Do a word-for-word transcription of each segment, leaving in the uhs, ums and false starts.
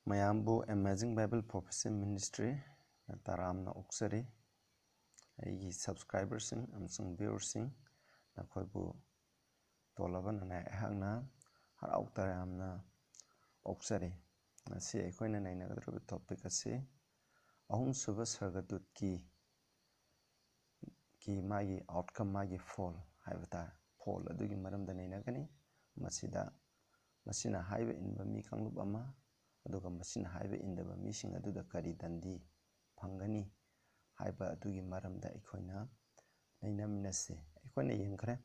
ꯃꯌꯥꯝꯕꯨ Amazing Bible Prophecy Ministry ꯅ ꯇꯔꯥꯝꯅ ꯑꯣꯛꯆꯔꯤ꯫ ꯑꯩꯒꯤ subscriberꯁꯤꯡ ꯑꯃꯁꯨꯡ viewerꯁꯤꯡ, ꯅꯈꯣꯏꯕꯨ ꯇꯣꯜꯂꯕ ꯅꯅꯥꯏ ꯑꯩꯍꯥꯛꯅ ꯍꯔꯥꯎ ꯇꯌꯥꯝꯅ ꯑꯣꯛꯆꯔꯤ꯫ ꯉꯁꯤ ꯑꯩꯈꯣꯏꯅ ꯅꯩꯅꯒꯗꯧꯔꯤꯕ topic ꯑꯁꯤ ꯑꯍꯨꯝꯁꯨꯕ ꯁꯔꯒꯗꯨꯠꯀꯤ ꯀꯤ ꯃꯥꯒꯤ outcome, ꯃꯥꯒꯤ fall ꯍꯥꯏꯕ ꯇꯥꯔꯦ, fall ꯑꯗꯨꯒꯤ ꯃꯔꯝꯗ ꯅꯩꯅꯒꯅꯤ꯫ ꯃꯁꯤꯗ ꯃꯁꯤꯅ ꯍꯥꯏꯕ ꯏꯟꯕ ꯃꯤ ꯀꯥꯡꯂꯨꯞ ꯑꯃ, ꯑꯗꯨꯒ ꯃꯁꯤꯅ ꯍꯥꯏꯕ ꯏꯟꯗꯕ ꯃꯤꯁꯤꯡ ꯑꯗꯨꯗ ꯀꯔꯤ ꯗꯟꯗꯤ ꯐꯪꯒꯅꯤ ꯍꯥꯏꯕ ꯑꯗꯨꯒꯤ ꯃꯔꯝꯗ ꯑꯩꯈꯣꯏꯅ ꯅꯩꯅꯃꯤꯟꯅꯁꯤ꯫ ꯑꯩꯈꯣꯏꯅ ꯌꯦꯡꯈ꯭ꯔꯦ,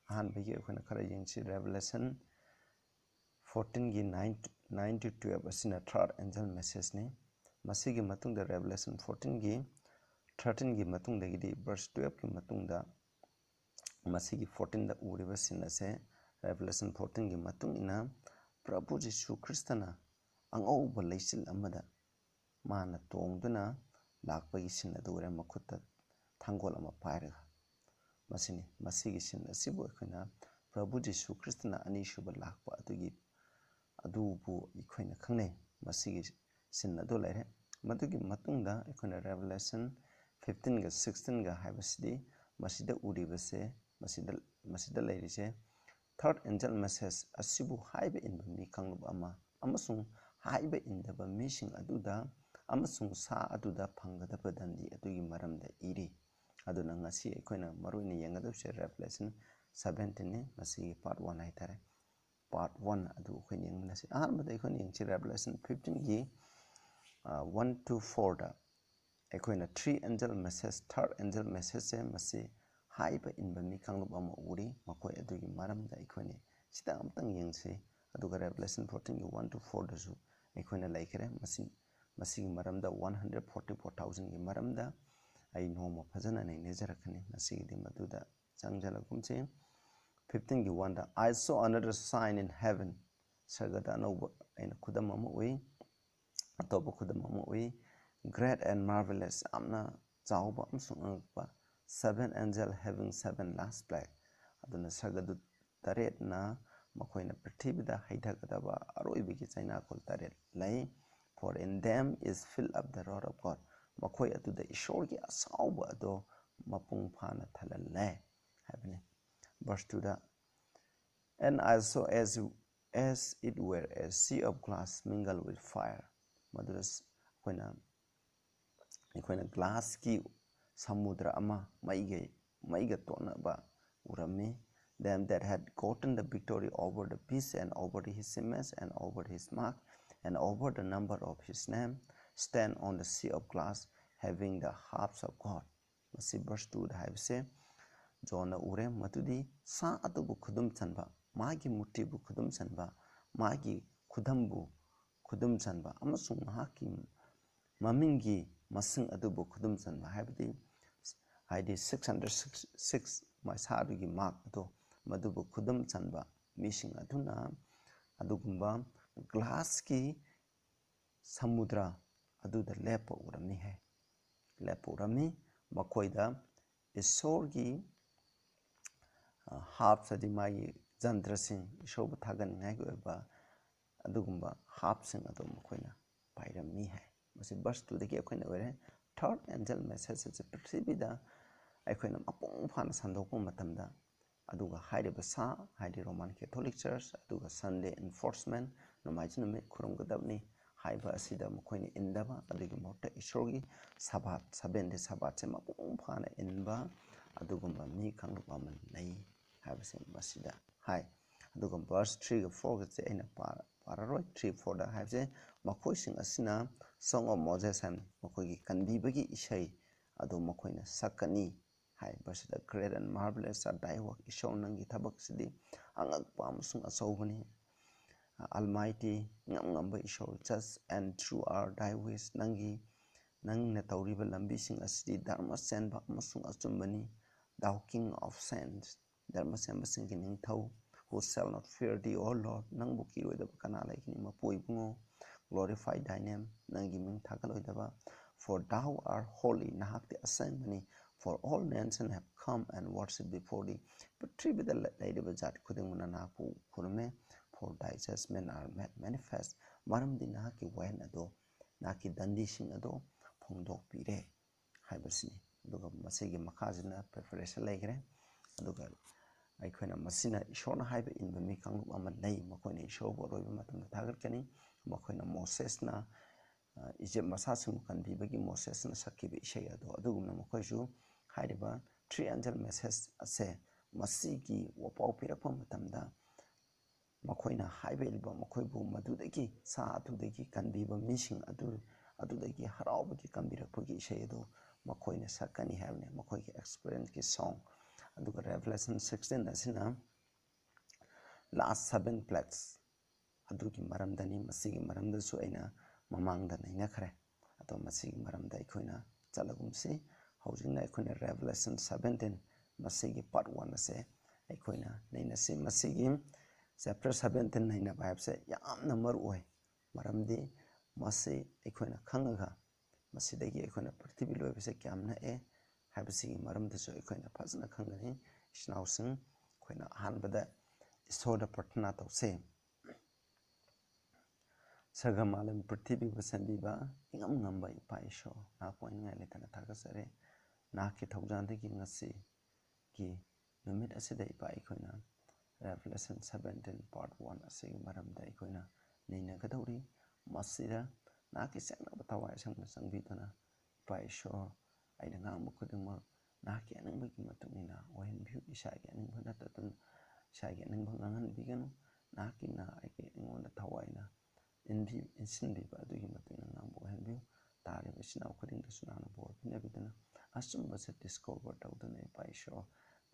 ꯑꯍꯥꯟꯕꯒꯤ ꯑꯩꯈꯣꯏꯅ ꯈꯔ ꯌꯦꯡꯁꯤ꯫ Revelation fourteenꯒꯤ nine, nine to twelve ꯑꯁꯤꯅ third angel messageꯅꯤ꯫ ꯃꯁꯤꯒꯤ ꯃꯇꯨꯡꯗ Revelation fourteenꯒꯤ thirteenꯒꯤ ꯃꯇꯨꯡꯗꯒꯤꯗꯤ verse twelveꯀꯤ ꯃꯇꯨꯡꯗ ꯃꯁꯤꯒꯤ fourteenꯗ ꯎꯔꯤꯕ scene ꯑꯁꯦ Revelation fourteenꯒꯤ ꯃꯇꯨꯡ ꯏꯟꯅ ꯄ꯭ꯔꯚꯨ ꯖꯤꯁꯨ ꯈ꯭ꯔꯤꯁꯇꯅ ꯑꯉꯧꯕ ꯂꯩꯆꯤꯜ ꯑꯃꯗ ꯃꯥꯅ ꯇꯣꯡꯗꯨꯅ ꯂꯥꯛꯄꯒꯤ scene ꯑꯗꯨ ꯑꯣꯏꯔꯦ, ꯃꯈꯨꯠꯇ ꯊꯥꯡꯒꯣꯜ ꯑꯃ ꯄꯥꯏꯔꯒ꯫ ꯃꯁꯤꯅꯤ, ꯃꯁꯤꯒꯤ scene ꯑꯁꯤꯕꯨ ꯑꯩꯈꯣꯏꯅ ꯄ꯭ꯔꯚꯨ ꯖꯤꯁꯨ ꯈ꯭ꯔꯤꯁꯇꯅ ꯑꯅꯤꯁꯨꯕ ꯂꯥꯛꯄ ꯑꯗꯨꯒꯤ, ꯑꯗꯨꯕꯨ ꯑꯩꯈꯣꯏꯅ ꯈꯪꯅꯩ꯫ ꯃꯁꯤꯒꯤ scene ꯑꯗꯨ ꯂꯩꯔꯦ꯫ ꯃꯗꯨꯒꯤ ꯃꯇꯨꯡꯗ ꯑꯩꯈꯣꯏꯅ Revelation fifteenꯒ sixteenꯒ ꯍꯥꯏꯕꯁꯤꯗꯤ ꯃꯁꯤꯗ ꯎꯔꯤꯕꯁꯦ, ꯃꯁꯤꯗ, ꯃꯁꯤꯗ ꯂꯩꯔꯤꯁꯦ third angel message ꯑꯁꯤꯕꯨ ꯍꯥꯏꯕ ꯏꯟꯕ ꯃꯤ ꯀꯥꯡꯂꯨꯞ ꯑꯃ ꯑꯃꯁꯨꯡ ꯍꯥꯏꯕ ꯏꯟꯗꯕ ꯃꯤꯁꯤꯡ ꯑꯗꯨꯗ ꯑꯃꯁꯨꯡ ꯁꯥ ꯑꯗꯨꯗ ꯐꯪꯒꯗꯕ ꯗꯟꯗꯤ ꯑꯗꯨꯒꯤ ꯃꯔꯝꯗ ꯏꯔꯤ꯫ ꯑꯗꯨꯅ ꯉꯁꯤ ꯑꯩꯈꯣꯏꯅ ꯃꯔꯨꯑꯣꯏꯅ ꯌꯦꯡꯒꯗꯕꯁꯦ Revelation seventeenꯅꯤ, ꯃꯁꯤꯒꯤ part one ꯍꯥꯏꯇꯥꯔꯦ꯫ Part one ꯑꯗꯨ ꯑꯩꯈꯣꯏꯅ ꯌꯦꯡꯃꯤꯟꯅꯁꯤ꯫ ꯑꯍꯥꯟꯕꯗ ꯑꯩꯈꯣꯏꯅ ꯌꯦꯡꯁꯤ Revelation fifteenꯒꯤ, ꯑ, one to fourꯗ꯫ ꯑꯩꯈꯣꯏꯅ three angel message, third angel messageꯁꯦ ꯃꯁꯤ ꯍꯥꯏꯕ ꯏꯟꯕ ꯃꯤ ꯀꯥꯡꯂꯨꯞ ꯑꯃ ꯎꯔꯤ꯫ ꯃꯈꯣꯏ ꯑꯗꯨꯒꯤ ꯃꯔꯝꯗ ꯑꯩꯈꯣꯏꯅ ꯁꯤꯗ ꯑꯃꯇꯪ ꯌꯦꯡꯁꯤ꯫ ꯑꯗꯨꯒ Revelation fourteenꯒꯤ one to fourꯗꯁꯨ ꯑꯩꯈꯣꯏꯅ ꯂꯩꯈ꯭ꯔꯦ꯫ ꯃꯁꯤ, ꯃꯁꯤꯒꯤ ꯃꯔꯝꯗ, one hundred forty four thousandꯒꯤ ꯃꯔꯝꯗ ꯑꯩ ꯅꯣꯡꯃ ꯐꯖꯅ ꯅꯩꯅꯖꯔꯛꯀꯅꯤ꯫ ꯉꯁꯤꯒꯤꯗꯤ ꯃꯗꯨꯗ ꯆꯪꯖꯔꯒꯨꯝꯁꯤ꯫ Fifteenꯒꯤ oneꯗ, "I saw another sign in heaven." ꯁꯔꯒꯗ ꯑꯅꯧꯕ ꯑꯩꯅ ꯈꯨꯗꯝ ꯑꯃ ꯎꯏ, ꯑꯇꯣꯞꯄ ꯈꯨꯗꯝ ꯑꯃ ꯎꯏ꯫ "Great and marvelous," ꯌꯥꯝꯅ ꯆꯥꯎꯕ ꯑꯃꯁꯨꯡ ꯑꯉꯛꯄ꯫ "Seven angel having seven last plague." ꯑꯗꯨꯅ ꯁꯔꯒꯗꯨꯠ ꯇꯔꯦꯠꯅ ꯃꯈꯣꯏꯅ ꯄ꯭ꯔꯤꯊꯤꯕꯤꯗ ꯍꯩꯊꯒꯗꯕ ꯑꯔꯣꯏꯕꯒꯤ ꯆꯩꯅꯥꯈꯣꯜ ꯇꯔꯦꯠ ꯂꯩ꯫ For in them is filled up the wrath of God. ꯃꯈꯣꯏ ꯑꯗꯨꯗ ꯏꯁꯣꯔꯒꯤ ꯑꯁꯥꯎꯕ ꯑꯗꯣ ꯃꯄꯨꯡ ꯐꯥꯅ ꯊꯜꯍꯜꯂꯦ ꯍꯥꯏꯕꯅꯤ꯫ Verse two the, "And I saw as, as it were a sea of glass mingled with fire." ꯃꯗꯨꯗ ꯑꯩꯈꯣꯏꯅ ꯑꯩꯈꯣꯏꯅ ꯒ꯭ꯂꯥꯁꯀꯤ ꯁꯃꯨꯗ꯭ꯔ ꯑꯃ ꯃꯩꯒ ꯃꯩꯒ ꯇꯣꯠꯅꯕ ꯎꯔꯝꯃꯤ꯫ Them that had gotten the victory over the beast and over his image and over his mark and over the number of his name stand on the sea of glass having the harps of God. ꯃꯁꯤ verse two ꯗ ꯍꯥꯏꯕꯁꯦ ꯖꯣꯟꯅ ꯎꯔꯦ꯫ ꯃꯗꯨꯗꯤ ꯁꯥ ꯑꯗꯨꯕꯨ ꯈꯨꯗꯨꯝ ꯆꯟꯕ, ꯃꯥꯒꯤ ꯃꯨꯔꯇꯤꯕꯨ ꯈꯨꯗꯨꯝ ꯆꯟꯕ, ꯃꯥꯒꯤ ꯈꯨꯗꯝꯕꯨ ꯈꯨꯗꯨꯝ ꯆꯟꯕ ꯑꯃꯁꯨꯡ ꯃꯍꯥꯛꯀꯤ ꯃꯃꯤꯡꯒꯤ ꯃꯁꯤꯡ ꯑꯗꯨꯕꯨ ꯈꯨꯗꯨꯝ ꯆꯟꯕ ꯍꯥꯏꯕꯗꯤ, ꯍꯥꯏꯗꯤ six hundred six ꯃꯁꯥꯗꯨꯒꯤ mark ꯑꯗꯣ ꯃꯗꯨꯕꯨ ꯈꯨꯗꯨꯝ ꯆꯟꯕ ꯃꯤꯁꯤꯡ ꯑꯗꯨꯅ ꯑꯗꯨꯒꯨꯝꯕ ꯒ꯭ꯂꯥꯁꯀꯤ ꯁꯃꯨꯗ꯭ꯔ ꯑꯗꯨꯗ ꯂꯦꯞꯄ ꯎꯔꯝꯃꯤ ꯍꯥꯏ꯫ ꯂꯦꯞꯄ ꯎꯔꯝꯃꯤ꯫ ꯃꯈꯣꯏꯗ ꯏꯁꯣꯔꯒꯤ, ꯑ, harps, ꯍꯥꯏꯗꯤ ꯃꯥꯒꯤ ꯖꯟꯇ꯭ꯔꯁꯤꯡ, ꯏꯁꯣꯔꯕꯨ ꯊꯥꯒꯠꯅꯤꯡꯉꯥꯏꯒꯤ ꯑꯣꯏꯕ ꯑꯗꯨꯒꯨꯝꯕ harpꯁꯤꯡ ꯑꯗꯨ ꯃꯈꯣꯏꯅ ꯄꯥꯏꯔꯝꯃꯤ ꯍꯥꯏ꯫ ꯃꯁꯤ verse two ꯗꯒꯤ ꯑꯩꯈꯣꯏꯅ ꯑꯣꯏꯔꯦ꯫ Third angel message ꯑꯁꯤ ꯄ꯭ꯔꯤꯊꯤꯕꯤꯗ ꯑꯩꯈꯣꯏꯅ ꯃꯄꯨꯡ ꯐꯥꯅ ꯁꯟꯗꯣꯛꯄ ꯃꯇꯝꯗ, ꯑꯗꯨꯒ ꯍꯥꯏꯔꯤꯕ ꯁꯥ, ꯍꯥꯏꯗꯤ Roman Catholic Church, ꯑꯗꯨꯒ Sunday enforcement, ꯅꯣꯡꯃꯥꯏꯖꯤꯡ ꯅꯨꯃꯤꯠ ꯈꯨꯔꯨꯝꯒꯗꯕꯅꯤ ꯍꯥꯏꯕ ꯑꯁꯤꯗ ꯃꯈꯣꯏꯅ ꯏꯟꯗꯕ, ꯑꯗꯨꯒꯤ ꯃꯍꯨꯠꯇ ꯏꯁꯣꯔꯒꯤ ꯁꯕꯥꯠ, seven day ꯁꯕꯥꯠꯁꯦ ꯃꯄꯨꯡ ꯐꯥꯅ ꯏꯟꯕ ꯑꯗꯨꯒꯨꯝꯕ ꯃꯤ ꯀꯥꯡꯂꯨꯞ ꯑꯃ ꯂꯩ ꯍꯥꯏꯕꯁꯦ ꯃꯁꯤꯗ ꯍꯥꯏ꯫ ꯑꯗꯨꯒ verse three ꯒ four ꯒꯁꯦ ꯑꯩꯅ ꯄꯥ-, ꯄꯥꯔꯔꯣꯏ꯫ Three, four ꯗ ꯍꯥꯏꯕꯁꯦ, "ꯃꯈꯣꯏꯁꯤꯡ ꯑꯁꯤꯅ Song of Moses" ꯍꯥꯏꯕꯅꯤ, ꯃꯈꯣꯏꯒꯤ ꯀꯟꯕꯤꯕꯒꯤ ꯏꯁꯩ ꯑꯗꯨ ꯃꯈꯣꯏꯅ ꯁꯛꯀꯅꯤ ꯍꯥꯏ꯫ Verse the, "Great and marvelous are thy work." ꯏꯁꯣꯔ, ꯅꯪꯒꯤ ꯊꯕꯛꯁꯤꯗꯤ ꯑꯉꯛꯄ ꯑꯃꯁꯨꯡ ꯑꯆꯧꯕꯅꯤ꯫ Almighty, ꯏꯉꯝ ꯉꯝꯕ ꯏꯁꯣꯔ, "Just and true are thy ways." ꯅꯪꯒꯤ, ꯅꯪꯅ ꯇꯧꯔꯤꯕ ꯂꯝꯕꯤꯁꯤꯡ ꯑꯁꯤꯗꯤ ꯙꯔꯃ ꯆꯦꯟꯕ ꯑꯃꯁꯨꯡ ꯑꯆꯨꯝꯕꯅꯤ꯫ Thou King of saints, ꯙꯔꯃ ꯆꯦꯟꯕꯁꯤꯡꯒꯤ ꯅꯤꯡꯊꯧ, "Who shall not fear thee, O Lord?" ꯅꯪꯕꯨ ꯀꯤꯔꯣꯏꯗꯕ ꯀꯅꯥ ꯂꯩꯒꯅꯤ, ꯃꯄꯨ ꯏꯕꯨꯡꯉꯣ? "Glorify thy name," ꯅꯪꯒꯤ ꯃꯤꯡ ꯊꯥꯒꯠꯂꯣꯏꯗꯕ? "For thou art holy," ꯅꯍꯥꯛꯇꯤ ꯑꯁꯦꯡꯕꯅꯤ꯫ "For all nations have come and worshipped before thee," ꯄ꯭ꯔꯤꯊꯤꯕꯤꯗ ꯂꯩꯔꯤꯕ ꯖꯥꯠ ꯈꯨꯗꯤꯡꯃꯛꯅ ꯅꯍꯥꯛꯄꯨ ꯈꯨꯔꯨꯝꯃꯦ꯫ For thy judgment are made manifest, ꯃꯔꯝꯗꯤ ꯅꯍꯥꯛꯀꯤ ꯋꯥꯌꯦꯜ ꯑꯗꯣ, ꯅꯍꯥꯛꯀꯤ ꯗꯟꯗꯤꯁꯤꯡ ꯑꯗꯣ ꯐꯣꯡꯗꯣꯛꯄꯤꯔꯦ ꯍꯥꯏꯕꯁꯤꯅꯤ꯫ ꯑꯗꯨꯒ ꯃꯁꯤꯒꯤ ꯃꯈꯥꯁꯤꯅ preface ꯂꯩꯈ꯭ꯔꯦ꯫ ꯑꯗꯨꯒ ꯑꯩꯈꯣꯏꯅ ꯃꯁꯤꯅ ꯏꯁꯣꯔꯅ ꯍꯥꯏꯕ ꯏꯟꯕ ꯃꯤ ꯀꯥꯡꯂꯨꯞ ꯑꯃ ꯂꯩ, ꯃꯈꯣꯏꯅ ꯏꯁꯣꯔꯕꯨ ꯑꯔꯣꯏꯕ ꯃꯇꯝꯗ ꯊꯥꯒꯠꯀꯅꯤ꯫ ꯃꯈꯣꯏꯅ ꯃꯣꯁꯦꯁꯅ, ꯑ, ꯏꯖꯤꯞ ꯃꯆꯥꯁꯤꯡꯕꯨ ꯀꯟꯕꯤꯕꯒꯤ ꯃꯣꯁꯦꯁꯅ ꯁꯛꯈꯤꯕ ꯏꯁꯩ ꯑꯗꯣ, ꯑꯗꯨꯒꯨꯝꯅ ꯃꯈꯣꯏꯁꯨ ꯍꯥꯏꯔꯤꯕ three angel message ꯑꯁꯦ ꯃꯁꯤꯒꯤ ꯋꯥꯄꯥꯎ ꯄꯤꯔꯛꯄ ꯃꯇꯝꯗ ꯃꯈꯣꯏꯅ ꯍꯥꯏꯕ ꯏꯟꯕ, ꯃꯈꯣꯏꯕꯨ ꯃꯗꯨꯗꯒꯤ ꯁꯥ ꯑꯗꯨꯗꯒꯤ ꯀꯟꯕꯤꯕ ꯃꯤꯁꯤꯡ ꯑꯗꯨ, ꯑꯗꯨꯗꯒꯤ ꯍꯔꯥꯎꯕꯒꯤ ꯀꯟꯕꯤꯔꯛꯄꯒꯤ ꯏꯁꯩ ꯑꯗꯨ ꯃꯈꯣꯏꯅ ꯁꯛꯀꯅꯤ ꯍꯥꯏꯕꯅꯤ, ꯃꯈꯣꯏꯒꯤ experienceꯀꯤ song꯫ ꯑꯗꯨꯒ Revelation sixteen ꯑꯁꯤꯅ last seven plagues ꯑꯗꯨꯒꯤ ꯃꯔꯝꯗꯅꯤ꯫ ꯃꯁꯤꯒꯤ ꯃꯔꯝꯗꯁꯨ ꯑꯩꯅ ꯃꯃꯥꯡꯗ ꯅꯩꯅꯈ꯭ꯔꯦ꯫ ꯑꯗꯣ ꯃꯁꯤꯒꯤ ꯃꯔꯝꯗ ꯑꯩꯈꯣꯏꯅ ꯆꯠꯂꯒꯨꯝꯁꯤ꯫ ꯍꯧꯖꯤꯛꯅ ꯑꯩꯈꯣꯏꯅ Revelation seventeen, ꯃꯁꯤꯒꯤ part one ꯑꯁꯦ ꯑꯩꯈꯣꯏꯅ ꯅꯩꯅꯁꯤ꯫ ꯃꯁꯤꯒꯤ chapter seventeen ꯅꯩꯅꯕ ꯍꯥꯏꯕꯁꯦ ꯌꯥꯝꯅ ꯃꯔꯨ ꯑꯣꯏ, ꯃꯔꯝꯗꯤ ꯃꯁꯤ ꯑꯩꯈꯣꯏꯅ ꯈꯪꯉꯒ ꯃꯁꯤꯗꯒꯤ ꯑꯩꯈꯣꯏꯅ ꯄ꯭ꯔꯤꯊꯤꯕꯤ ꯂꯣꯏꯕꯁꯦ ꯀꯌꯥꯝ ꯅꯛꯑꯦ ꯍꯥꯏꯕꯁꯤꯒꯤ ꯃꯔꯝꯗꯁꯨ ꯑꯩꯈꯣꯏꯅ ꯐꯖꯅ ꯈꯪꯒꯅꯤ꯫ ꯏꯆꯤꯟ ꯏꯅꯥꯎꯁꯤꯡ, ꯑꯩꯈꯣꯏꯅ ꯑꯍꯥꯟꯕꯗ ꯏꯁꯣꯔꯗ ꯄ꯭ꯔꯊꯅꯥ ꯇꯧꯁꯦ꯫ ꯁꯔꯒ ꯃꯥꯂꯦꯝ ꯄ꯭ꯔꯤꯊꯤꯕꯤꯕꯨ ꯁꯦꯝꯕꯤꯕ ꯏꯉꯝ ꯉꯝꯕ ꯏꯄꯥ ꯏꯁꯣꯔ, ꯅꯍꯥꯛꯄꯨ ꯑꯩꯅ ꯉꯥꯏ ꯂꯩꯇꯅ ꯊꯥꯒꯠꯆꯔꯤ꯫ ꯅꯍꯥꯛꯀꯤ ꯊꯧꯖꯥꯜꯗꯒꯤ ꯉꯁꯤꯒꯤ ꯅꯨꯃꯤꯠ ꯑꯁꯤꯗ ꯏꯄꯥ ꯑꯩꯈꯣꯏꯅ Revelation seventeen part one ꯑꯁꯤꯒꯤ ꯃꯔꯝꯗ ꯑꯩꯈꯣꯏꯅ ꯅꯩꯅꯒꯗꯧꯔꯤ꯫ ꯃꯁꯤꯗ ꯅꯍꯥꯛꯀꯤ ꯁꯦꯡꯂꯕ ꯊꯋꯥꯏ ꯑꯁꯦꯡꯕ ꯆꯪꯕꯤꯗꯨꯅ, ꯏꯄꯥ ꯏꯁꯣꯔ, ꯑꯩꯅ ꯉꯥꯡꯕ ꯈꯨꯗꯤꯡꯃꯛ ꯅꯍꯥꯛꯀꯤ ꯑꯅꯤꯡꯕꯒꯤ ꯃꯇꯨꯡ ꯏꯟꯅ ꯑꯣꯏꯍꯟꯕꯤꯌꯨ꯫ ꯏꯁꯥꯒꯤ ꯑꯅꯤꯡꯕ ꯅꯠꯇꯗꯨꯅ, ꯏꯁꯥꯒꯤ ꯑꯅꯤꯡꯕ ꯉꯥꯡꯍꯟꯕꯤꯒꯅꯨ꯫ ꯅꯍꯥꯛꯀꯤ ꯅꯥ ꯑꯩꯒꯤ, ꯑꯩꯉꯣꯟꯗ ꯊꯋꯥꯏꯅ ꯏꯟꯕꯤ-, ꯏꯟꯁꯤꯟꯕꯤꯕ ꯑꯗꯨꯒꯤ ꯃꯇꯨꯡ ꯏꯟꯅ ꯉꯥꯡꯕ ꯑꯣꯏꯍꯟꯕꯤꯌꯨ꯫ ꯇꯥꯔꯤꯕ ꯏꯆꯤꯟ ꯏꯅꯥꯎ ꯈꯨꯗꯤꯡꯗꯁꯨ ꯅꯍꯥꯛꯅ ꯕꯣꯔ ꯄꯤꯅꯕꯤꯗꯨꯅ, ꯑꯆꯨꯝꯕꯁꯦ discover ꯇꯧꯗꯨꯅ, ꯏꯄꯥ ꯏꯁꯣꯔ,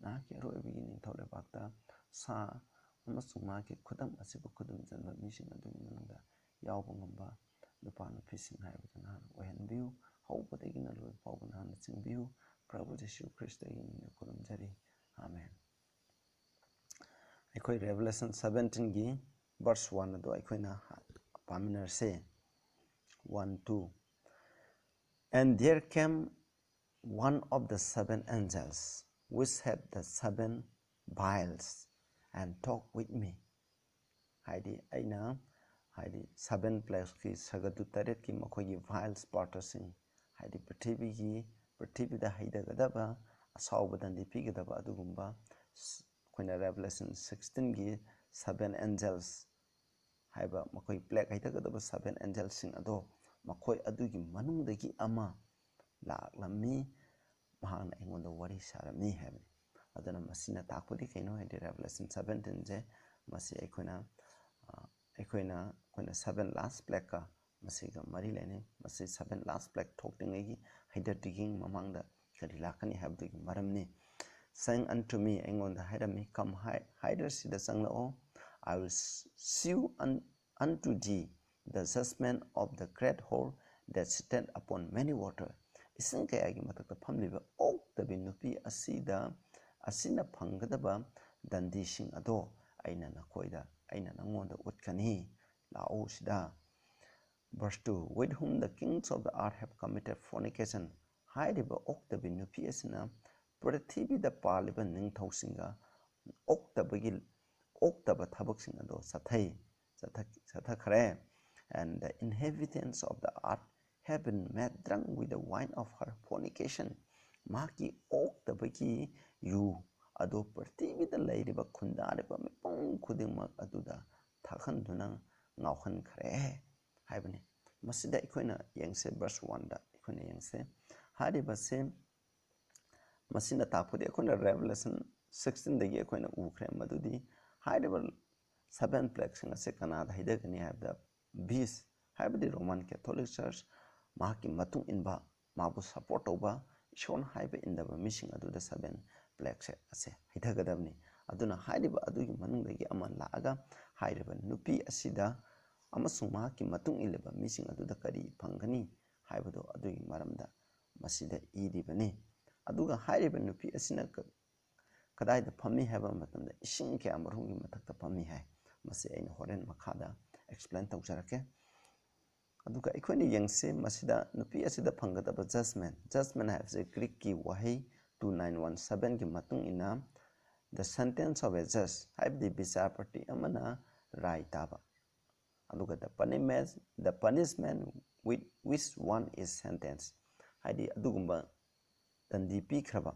ꯅꯍꯥꯛꯀꯤ ꯑꯔꯣꯏꯕꯒꯤ ꯅꯤꯡꯊꯧ ꯂꯩꯕꯥꯛꯇ ꯁꯥ ꯑꯃꯁꯨꯡ ꯃꯥꯒꯤ ꯈꯨꯗꯝ ꯑꯁꯤꯕꯨ ꯈꯨꯗꯨꯝ ꯆꯟꯕ ꯃꯤꯁꯤꯡ ꯑꯗꯨꯒꯤ ꯃꯅꯨꯡꯗ ꯌꯥꯎꯕ ꯉꯝꯕ ꯅꯨꯄꯥ ꯅꯨꯄꯤꯁꯤꯡ ꯍꯥꯏꯕꯗꯨ ꯅꯍꯥꯛꯅ ꯑꯣꯏꯍꯟꯕꯤꯌꯨ꯫ ꯍꯧꯕꯗꯒꯤꯅ ꯂꯣꯏꯕ ꯐꯥꯎꯕ ꯅꯍꯥꯛꯅ ꯆꯤꯡꯕꯤꯌꯨ꯫ ꯄ꯭ꯔꯚꯨ ꯖꯤꯁꯨ ꯈ꯭ꯔꯤꯁꯇꯒꯤ ꯃꯤꯡꯗ ꯈꯨꯔꯨꯝꯖꯔꯤ, ꯑꯥꯃꯦꯟ꯫ ꯑꯩꯈꯣꯏ Revelation seventeenꯒꯤ verse one ꯑꯗꯨ ꯑꯩꯈꯣꯏꯅ ꯄꯥꯃꯤꯟꯅꯔꯁꯦ꯫ One, two. And there came one of the seven angels, which had the seven vials and talk with me." ꯍꯥꯏꯗꯤ ꯑꯩꯅ, ꯍꯥꯏꯗꯤ seven plaguesꯀꯤ, ꯁꯒꯗꯨ ꯇꯔꯦꯠꯀꯤ ꯃꯈꯣꯏꯒꯤ vials, ꯄꯥꯇ꯭ꯔꯁꯤꯡ, ꯍꯥꯏꯗꯤ ꯄ꯭ꯔꯤꯊꯤꯕꯤꯒꯤ, ꯄ꯭ꯔꯤꯊꯤꯕꯤꯗ ꯍꯩꯊꯒꯗꯕ, ꯑꯁꯥꯎꯕ ꯗꯟꯗꯤ ꯄꯤꯒꯗꯕ ꯑꯗꯨꯒꯨꯝꯕ ꯁ-, ꯑꯩꯈꯣꯏꯅ Revelation sixteenꯒꯤ seven angels ꯍꯥꯏꯕ ꯃꯈꯣꯏ plague ꯍꯩꯊꯒꯗꯕ seven angelsꯁꯤꯡ ꯑꯗꯣ, ꯃꯈꯣꯏ ꯑꯗꯨꯒꯤ ꯃꯅꯨꯡꯗꯒꯤ ꯑꯃ ꯂꯥꯛꯂꯝꯃꯤ, ꯃꯍꯥꯛꯅ ꯑꯩꯉꯣꯟꯗ ꯋꯥꯔꯤ ꯁꯥꯔꯝꯃꯤ ꯍꯥꯏꯕꯅꯤ꯫ ꯑꯗꯨꯅ ꯃꯁꯤꯅ ꯇꯥꯛꯄꯗꯤ ꯀꯩꯅꯣ ꯍꯥꯏꯗꯤ, Revelation seventeenꯁꯦ ꯃꯁꯤ ꯑꯩꯈꯣꯏꯅ, ꯑ, ꯑꯩꯈꯣꯏꯅ, ꯑꯩꯈꯣꯏꯅ seven last plagueꯀ ꯃꯁꯤꯒ ꯃꯔꯤ ꯂꯩꯅꯩ꯫ ꯃꯁꯤ seven last plague ꯊꯣꯛꯇ꯭ꯔꯤꯉꯩꯒꯤ ꯍꯩꯗꯔꯗ꯭ꯔꯤꯉꯩ ꯃꯃꯥꯡꯗ ꯀꯔꯤ ꯂꯥꯛꯀꯅꯤ ꯍꯥꯏꯕꯗꯨꯒꯤ ꯃꯔꯝꯅꯤ꯫ "Saying unto me", ꯑꯩꯉꯣꯟꯗ ꯍꯥꯏꯔꯝꯃꯤ, "Come, high-, ꯍꯥꯏꯗꯔꯁꯤꯗ ꯆꯪꯂꯛꯑꯣ, I will shew un-, unto thee the judgment of the great whore that sitteth upon many water." ꯏꯁꯤꯡ ꯀꯌꯥꯒꯤ ꯃꯊꯛꯇ ꯐꯝꯂꯤꯕ ꯑꯣꯛꯇꯕꯤ ꯅꯨꯄꯤ ꯑꯁꯤꯗ, ꯑꯁꯤꯅ ꯐꯪꯒꯗꯕ ꯗꯟꯗꯤꯁꯤꯡ ꯑꯗꯣ ꯑꯩꯅ ꯅꯈꯣꯏꯗ, ꯑꯩꯅ ꯅꯉꯣꯟꯗ ꯎꯠꯀꯅꯤ꯫ ꯂꯥꯛꯑꯣ ꯁꯤꯗ꯫ Verse two, "With whom the kings of the earth have committed fornication." ꯍꯥꯏꯔꯤꯕ ꯑꯣꯛꯇꯕꯤ ꯅꯨꯄꯤ ꯑꯁꯤꯅ ꯄ꯭ꯔꯤꯊꯤꯕꯤꯗ ꯄꯥꯜꯂꯤꯕ ꯅꯤꯡꯊꯧꯁꯤꯡꯒ ꯑꯣꯛꯇꯕꯒꯤ, ꯑꯣꯛꯇꯕ ꯊꯕꯛꯁꯤꯡ ꯑꯗꯣ ꯆꯠꯊꯩ, ꯆꯠꯊ-, ꯆꯠꯊꯈ꯭ꯔꯦ꯫ "And the inhabitants of the earth have been made drunk with the wine of her fornication." ꯃꯍꯥꯛꯀꯤ ꯑꯣꯛꯇꯕꯒꯤ ꯌꯨ ꯑꯗꯣ ꯄ꯭ꯔꯤꯊꯤꯕꯤꯗ ꯂꯩꯔꯤꯕ ꯈꯨꯟꯗꯥꯔꯤꯕ ꯃꯤꯄꯨꯝ ꯈꯨꯗꯤꯡꯃꯛ ꯑꯗꯨꯗ ꯊꯥꯛꯍꯟꯗꯨꯅ ꯉꯥꯎꯍꯟꯈ꯭ꯔꯦ ꯍꯥꯏꯕꯅꯤ꯫ ꯃꯁꯤꯗ ꯑꯩꯈꯣꯏꯅ ꯌꯦꯡꯁꯦ, verse oneꯗ ꯑꯩꯈꯣꯏꯅ ꯌꯦꯡꯁꯦ꯫ ꯍꯥꯏꯔꯤꯕꯁꯦ, ꯃꯁꯤꯅ ꯇꯥꯛꯄꯗꯤ ꯑꯩꯈꯣꯏꯅ Revelation sixteenꯗꯒꯤ ꯑꯩꯈꯣꯏꯅ ꯎꯈ꯭ꯔꯦ ꯃꯗꯨꯗꯤ ꯍꯥꯏꯔꯤꯕ seven plagueꯁꯤꯡ ꯑꯁꯤ ꯀꯅꯥꯗ ꯍꯩꯊꯒꯅꯤ ꯍꯥꯏꯕꯗ, beast ꯍꯥꯏꯕꯗꯤ Roman Catholic Church, ꯃꯍꯥꯛꯀꯤ ꯃꯇꯨꯡ ꯏꯟꯕ, ꯃꯥꯕꯨ support ꯇꯧꯕ, ꯏꯁꯣꯔꯅ ꯍꯥꯏꯕ ꯏꯟꯗꯕ ꯃꯤꯁꯤꯡ ꯑꯗꯨꯗ seven plagueꯁꯦ ꯑꯁꯦ ꯍꯩꯊꯒꯗꯕꯅꯤ꯫ ꯑꯗꯨꯅ ꯍꯥꯏꯔꯤꯕ ꯑꯗꯨꯒꯤ ꯃꯅꯨꯡꯗꯒꯤ ꯑꯃ ꯂꯥꯛꯑꯒ ꯍꯥꯏꯔꯤꯕ ꯅꯨꯄꯤ ꯑꯁꯤꯗ ꯑꯃꯁꯨꯡ ꯃꯍꯥꯛꯀꯤ ꯃꯇꯨꯡ ꯏꯜꯂꯤꯕ ꯃꯤꯁꯤꯡ ꯑꯗꯨꯗ ꯀꯔꯤ ꯐꯪꯒꯅꯤ ꯍꯥꯏꯕꯗꯣ ꯑꯗꯨꯒꯤ ꯃꯔꯝꯗ ꯃꯁꯤꯗ ꯏꯔꯤꯕꯅꯤ꯫ ꯑꯗꯨꯒ ꯍꯥꯏꯔꯤꯕ ꯅꯨꯄꯤ ꯑꯁꯤꯅ ꯀ-, ꯀꯗꯥꯏꯗ ꯐꯝꯃꯤ ꯍꯥꯏꯕ ꯃꯇꯝꯗ ꯏꯁꯤꯡ ꯀꯌꯥ ꯃꯔꯨꯝꯒꯤ ꯃꯊꯛꯇ ꯐꯝꯃꯤ ꯍꯥꯏ꯫ ꯃꯁꯤ ꯑꯩꯅ ꯍꯣꯔꯦꯟ ꯃꯈꯥꯗ explain ꯇꯧꯖꯔꯛꯀꯦ꯫ ꯑꯗꯨꯒ ꯑꯩꯈꯣꯏꯅ ꯌꯦꯡꯁꯤ, ꯃꯁꯤꯗ ꯅꯨꯄꯤ ꯑꯁꯤꯗ ꯐꯪꯒꯗꯕ judgment, judgment ꯍꯥꯏꯕꯁꯤ Greekꯀꯤ ꯋꯥꯍꯩ two nine one sevenꯒꯤ ꯃꯇꯨꯡ ꯏꯟꯅ The sentence of a judge, ꯍꯥꯏꯕꯗꯤ ꯕꯤꯆꯥꯔꯄꯇꯤ ꯑꯃꯅ ꯔꯥꯏ ꯇꯥꯕ, ꯑꯗꯨꯒ the punishment, the punishment with which one is sentenced, ꯍꯥꯏꯗꯤ ꯑꯗꯨꯒꯨꯝꯕ ꯗꯟꯗꯤ ꯄꯤꯈ꯭ꯔꯕ,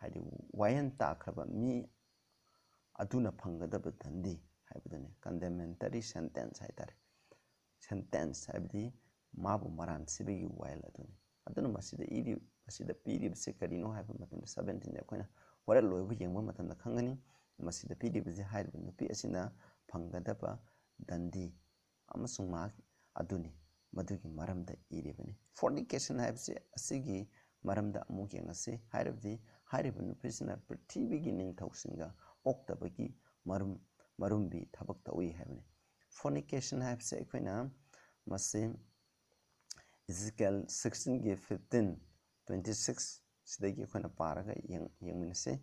ꯍꯥꯏꯗꯤ ꯋꯥꯌꯦꯜ ꯇꯥꯈ꯭ꯔꯕ ꯃꯤ ꯑꯗꯨꯅ ꯐꯪꯒꯗꯕ ꯗꯟꯗꯤ ꯍꯥꯏꯕꯗꯨꯅꯤ, condemnatory sentence ꯍꯥꯏꯇꯥꯔꯦ꯫ Sentence ꯍꯥꯏꯕꯗꯤ ꯃꯥꯕꯨ ꯃꯔꯥꯟ ꯁꯤꯕꯒꯤ ꯋꯥꯌꯦꯜ ꯑꯗꯨꯅꯤ꯫ ꯑꯗꯨꯅ ꯃꯁꯤꯗ ꯏꯔꯤ-, ꯃꯁꯤꯗ ꯄꯤꯔꯤꯕꯁꯤ ꯀꯔꯤꯅꯣ ꯍꯥꯏꯕ ꯃꯇꯝꯗ, seventeenꯁꯦ ꯑꯩꯈꯣꯏꯅ ꯍꯣꯔꯦꯟ ꯂꯣꯏꯕ ꯌꯦꯡꯕ ꯃꯇꯝꯗ ꯈꯪꯒꯅꯤ꯫ ꯃꯁꯤꯗ ꯄꯤꯔꯤꯕꯁꯤ ꯍꯥꯏꯔꯤꯕ ꯅꯨꯄꯤ ꯑꯁꯤꯅ ꯐꯪꯒꯗꯕ ꯗꯟꯗꯤ ꯑꯃꯁꯨꯡ ꯃꯍꯥꯛ ꯑꯗꯨꯅꯤ, ꯃꯗꯨꯒꯤ ꯃꯔꯝꯗ ꯏꯔꯤꯕꯅꯤ꯫ Fornication ꯍꯥꯏꯕꯁꯤ ꯑꯁꯤꯒꯤ ꯃꯔꯝꯗ ꯑꯃꯨꯛ ꯌꯦꯡꯉꯁꯤ꯫ ꯍꯥꯏꯔꯕꯗꯤ ꯍꯥꯏꯔꯤꯕ ꯅꯨꯄꯤꯁꯤꯅ ꯄ꯭ꯔꯤꯊꯤꯕꯤꯒꯤ ꯅꯤꯡꯊꯧꯁꯤꯡꯒ ꯑꯣꯛꯇꯕꯒꯤ ꯃꯔꯨꯝ, ꯃꯔꯨꯝꯕꯤ ꯊꯕꯛ ꯇꯧꯏ ꯍꯥꯏꯕꯅꯤ꯫ Fornication ꯍꯥꯏꯕꯁꯦ ꯑꯩꯈꯣꯏꯅ ꯃꯁꯤ Ezekiel sixteenꯒꯤ fifteen, twenty six ꯁꯤꯗꯒꯤ ꯑꯩꯈꯣꯏꯅ ꯄꯥꯔꯒ ꯌꯦꯡ-, ꯌꯦꯡꯃꯤꯟꯅꯁꯤ꯫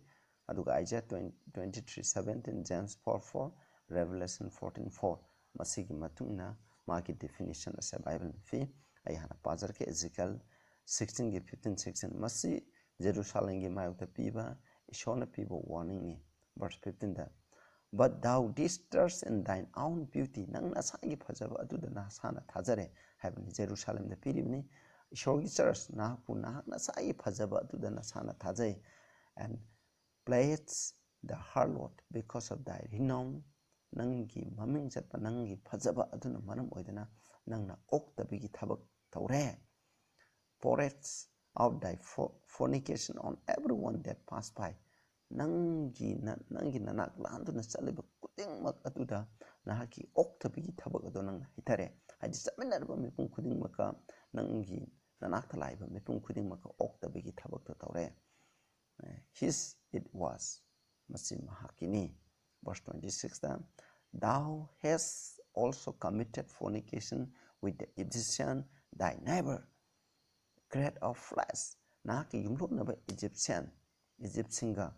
ꯑꯗꯨꯒ Isaiah twenty, twenty three seventeen, James four four, Revelation fourteen four, ꯃꯁꯤꯒꯤ ꯃꯇꯨꯡ ꯏꯟꯅ ꯃꯥꯒꯤ definition ꯑꯁꯦ ꯕꯥꯏꯕꯜꯅ ꯄꯤ꯫ ꯑꯩ ꯍꯥꯟꯅ ꯄꯥꯖꯔꯛꯀꯦ꯫ Ezekiel sixteenꯒꯤ fifteen sixteen, ꯃꯁꯤ ꯖꯦꯔꯨꯁꯥꯂꯦꯝꯒꯤ ꯃꯥꯌꯣꯛꯇ ꯄꯤꯕ, ꯏꯁꯣꯔꯅ ꯄꯤꯕ warningꯅꯤ꯫ Verse fifteenꯗ, "But thou didst trust in thine own beauty," ꯅꯪ ꯅꯁꯥꯒꯤ ꯐꯖꯕ ꯑꯗꯨꯗ ꯅꯁꯥꯅ ꯊꯥꯖꯔꯦ ꯍꯥꯏꯕꯅꯤ꯫ ꯖꯦꯔꯨꯁꯥꯂꯦꯝꯗ ꯄꯤꯔꯤꯕꯅꯤ꯫ ꯏꯁꯣꯔꯒꯤ church, ꯅꯍꯥꯛꯄꯨ ꯅꯍꯥꯛ ꯅꯁꯥꯒꯤ ꯐꯖꯕ ꯑꯗꯨꯗ ꯅꯁꯥꯅ ꯊꯥꯖꯩ꯫ "And playest the harlot because of thy renown," ꯅꯪꯒꯤ ꯃꯃꯤꯡ ꯆꯠꯄ, ꯅꯪꯒꯤ ꯐꯖꯕ ꯑꯗꯨꯅ ꯃꯔꯝ ꯑꯣꯏꯗꯅ ꯅꯪꯅ ꯑꯣꯛꯇꯕꯒꯤ ꯊꯕꯛ ꯇꯧꯔꯦ꯫ "Pouredst out thy fo-, fornication on everyone that passed by," ꯅꯪꯒꯤ ꯅ-, ꯅꯪꯒꯤ ꯅꯅꯥꯛ ꯂꯥꯟꯗꯨꯅ ꯆꯠꯂꯤꯕ ꯈꯨꯗꯤꯡꯃꯛ ꯑꯗꯨꯗ ꯅꯍꯥꯛꯀꯤ ꯑꯣꯛꯇꯕꯒꯤ ꯊꯕꯛ ꯑꯗꯨ ꯅꯪꯅ ꯍꯩꯊꯔꯦ꯫ ꯍꯥꯏꯗꯤ ꯆꯠꯃꯤꯟꯅꯔꯤꯕ ꯃꯤꯄꯨꯝ ꯈꯨꯗꯤꯡꯃꯛꯀ, ꯅꯪꯒꯤ ꯅꯅꯥꯛꯇ ꯂꯥꯛꯏꯕ ꯃꯤꯄꯨꯝ ꯈꯨꯗꯤꯡꯃꯛꯀ ꯑꯣꯛꯇꯕꯒꯤ ꯊꯕꯛꯇꯣ ꯇꯧꯔꯦ꯫ His it was, ꯃꯁꯤ ꯃꯍꯥꯛꯀꯤꯅꯤ꯫ Verse twenty sixꯇ, "Thou hast also committed fornication with the Egyptian, thy neighbor, great of flesh," ꯅꯍꯥꯛꯀꯤ ꯌꯨꯝꯂꯣꯟꯅꯕ Egyptian, ꯏꯖꯤꯞꯁꯤꯡꯒ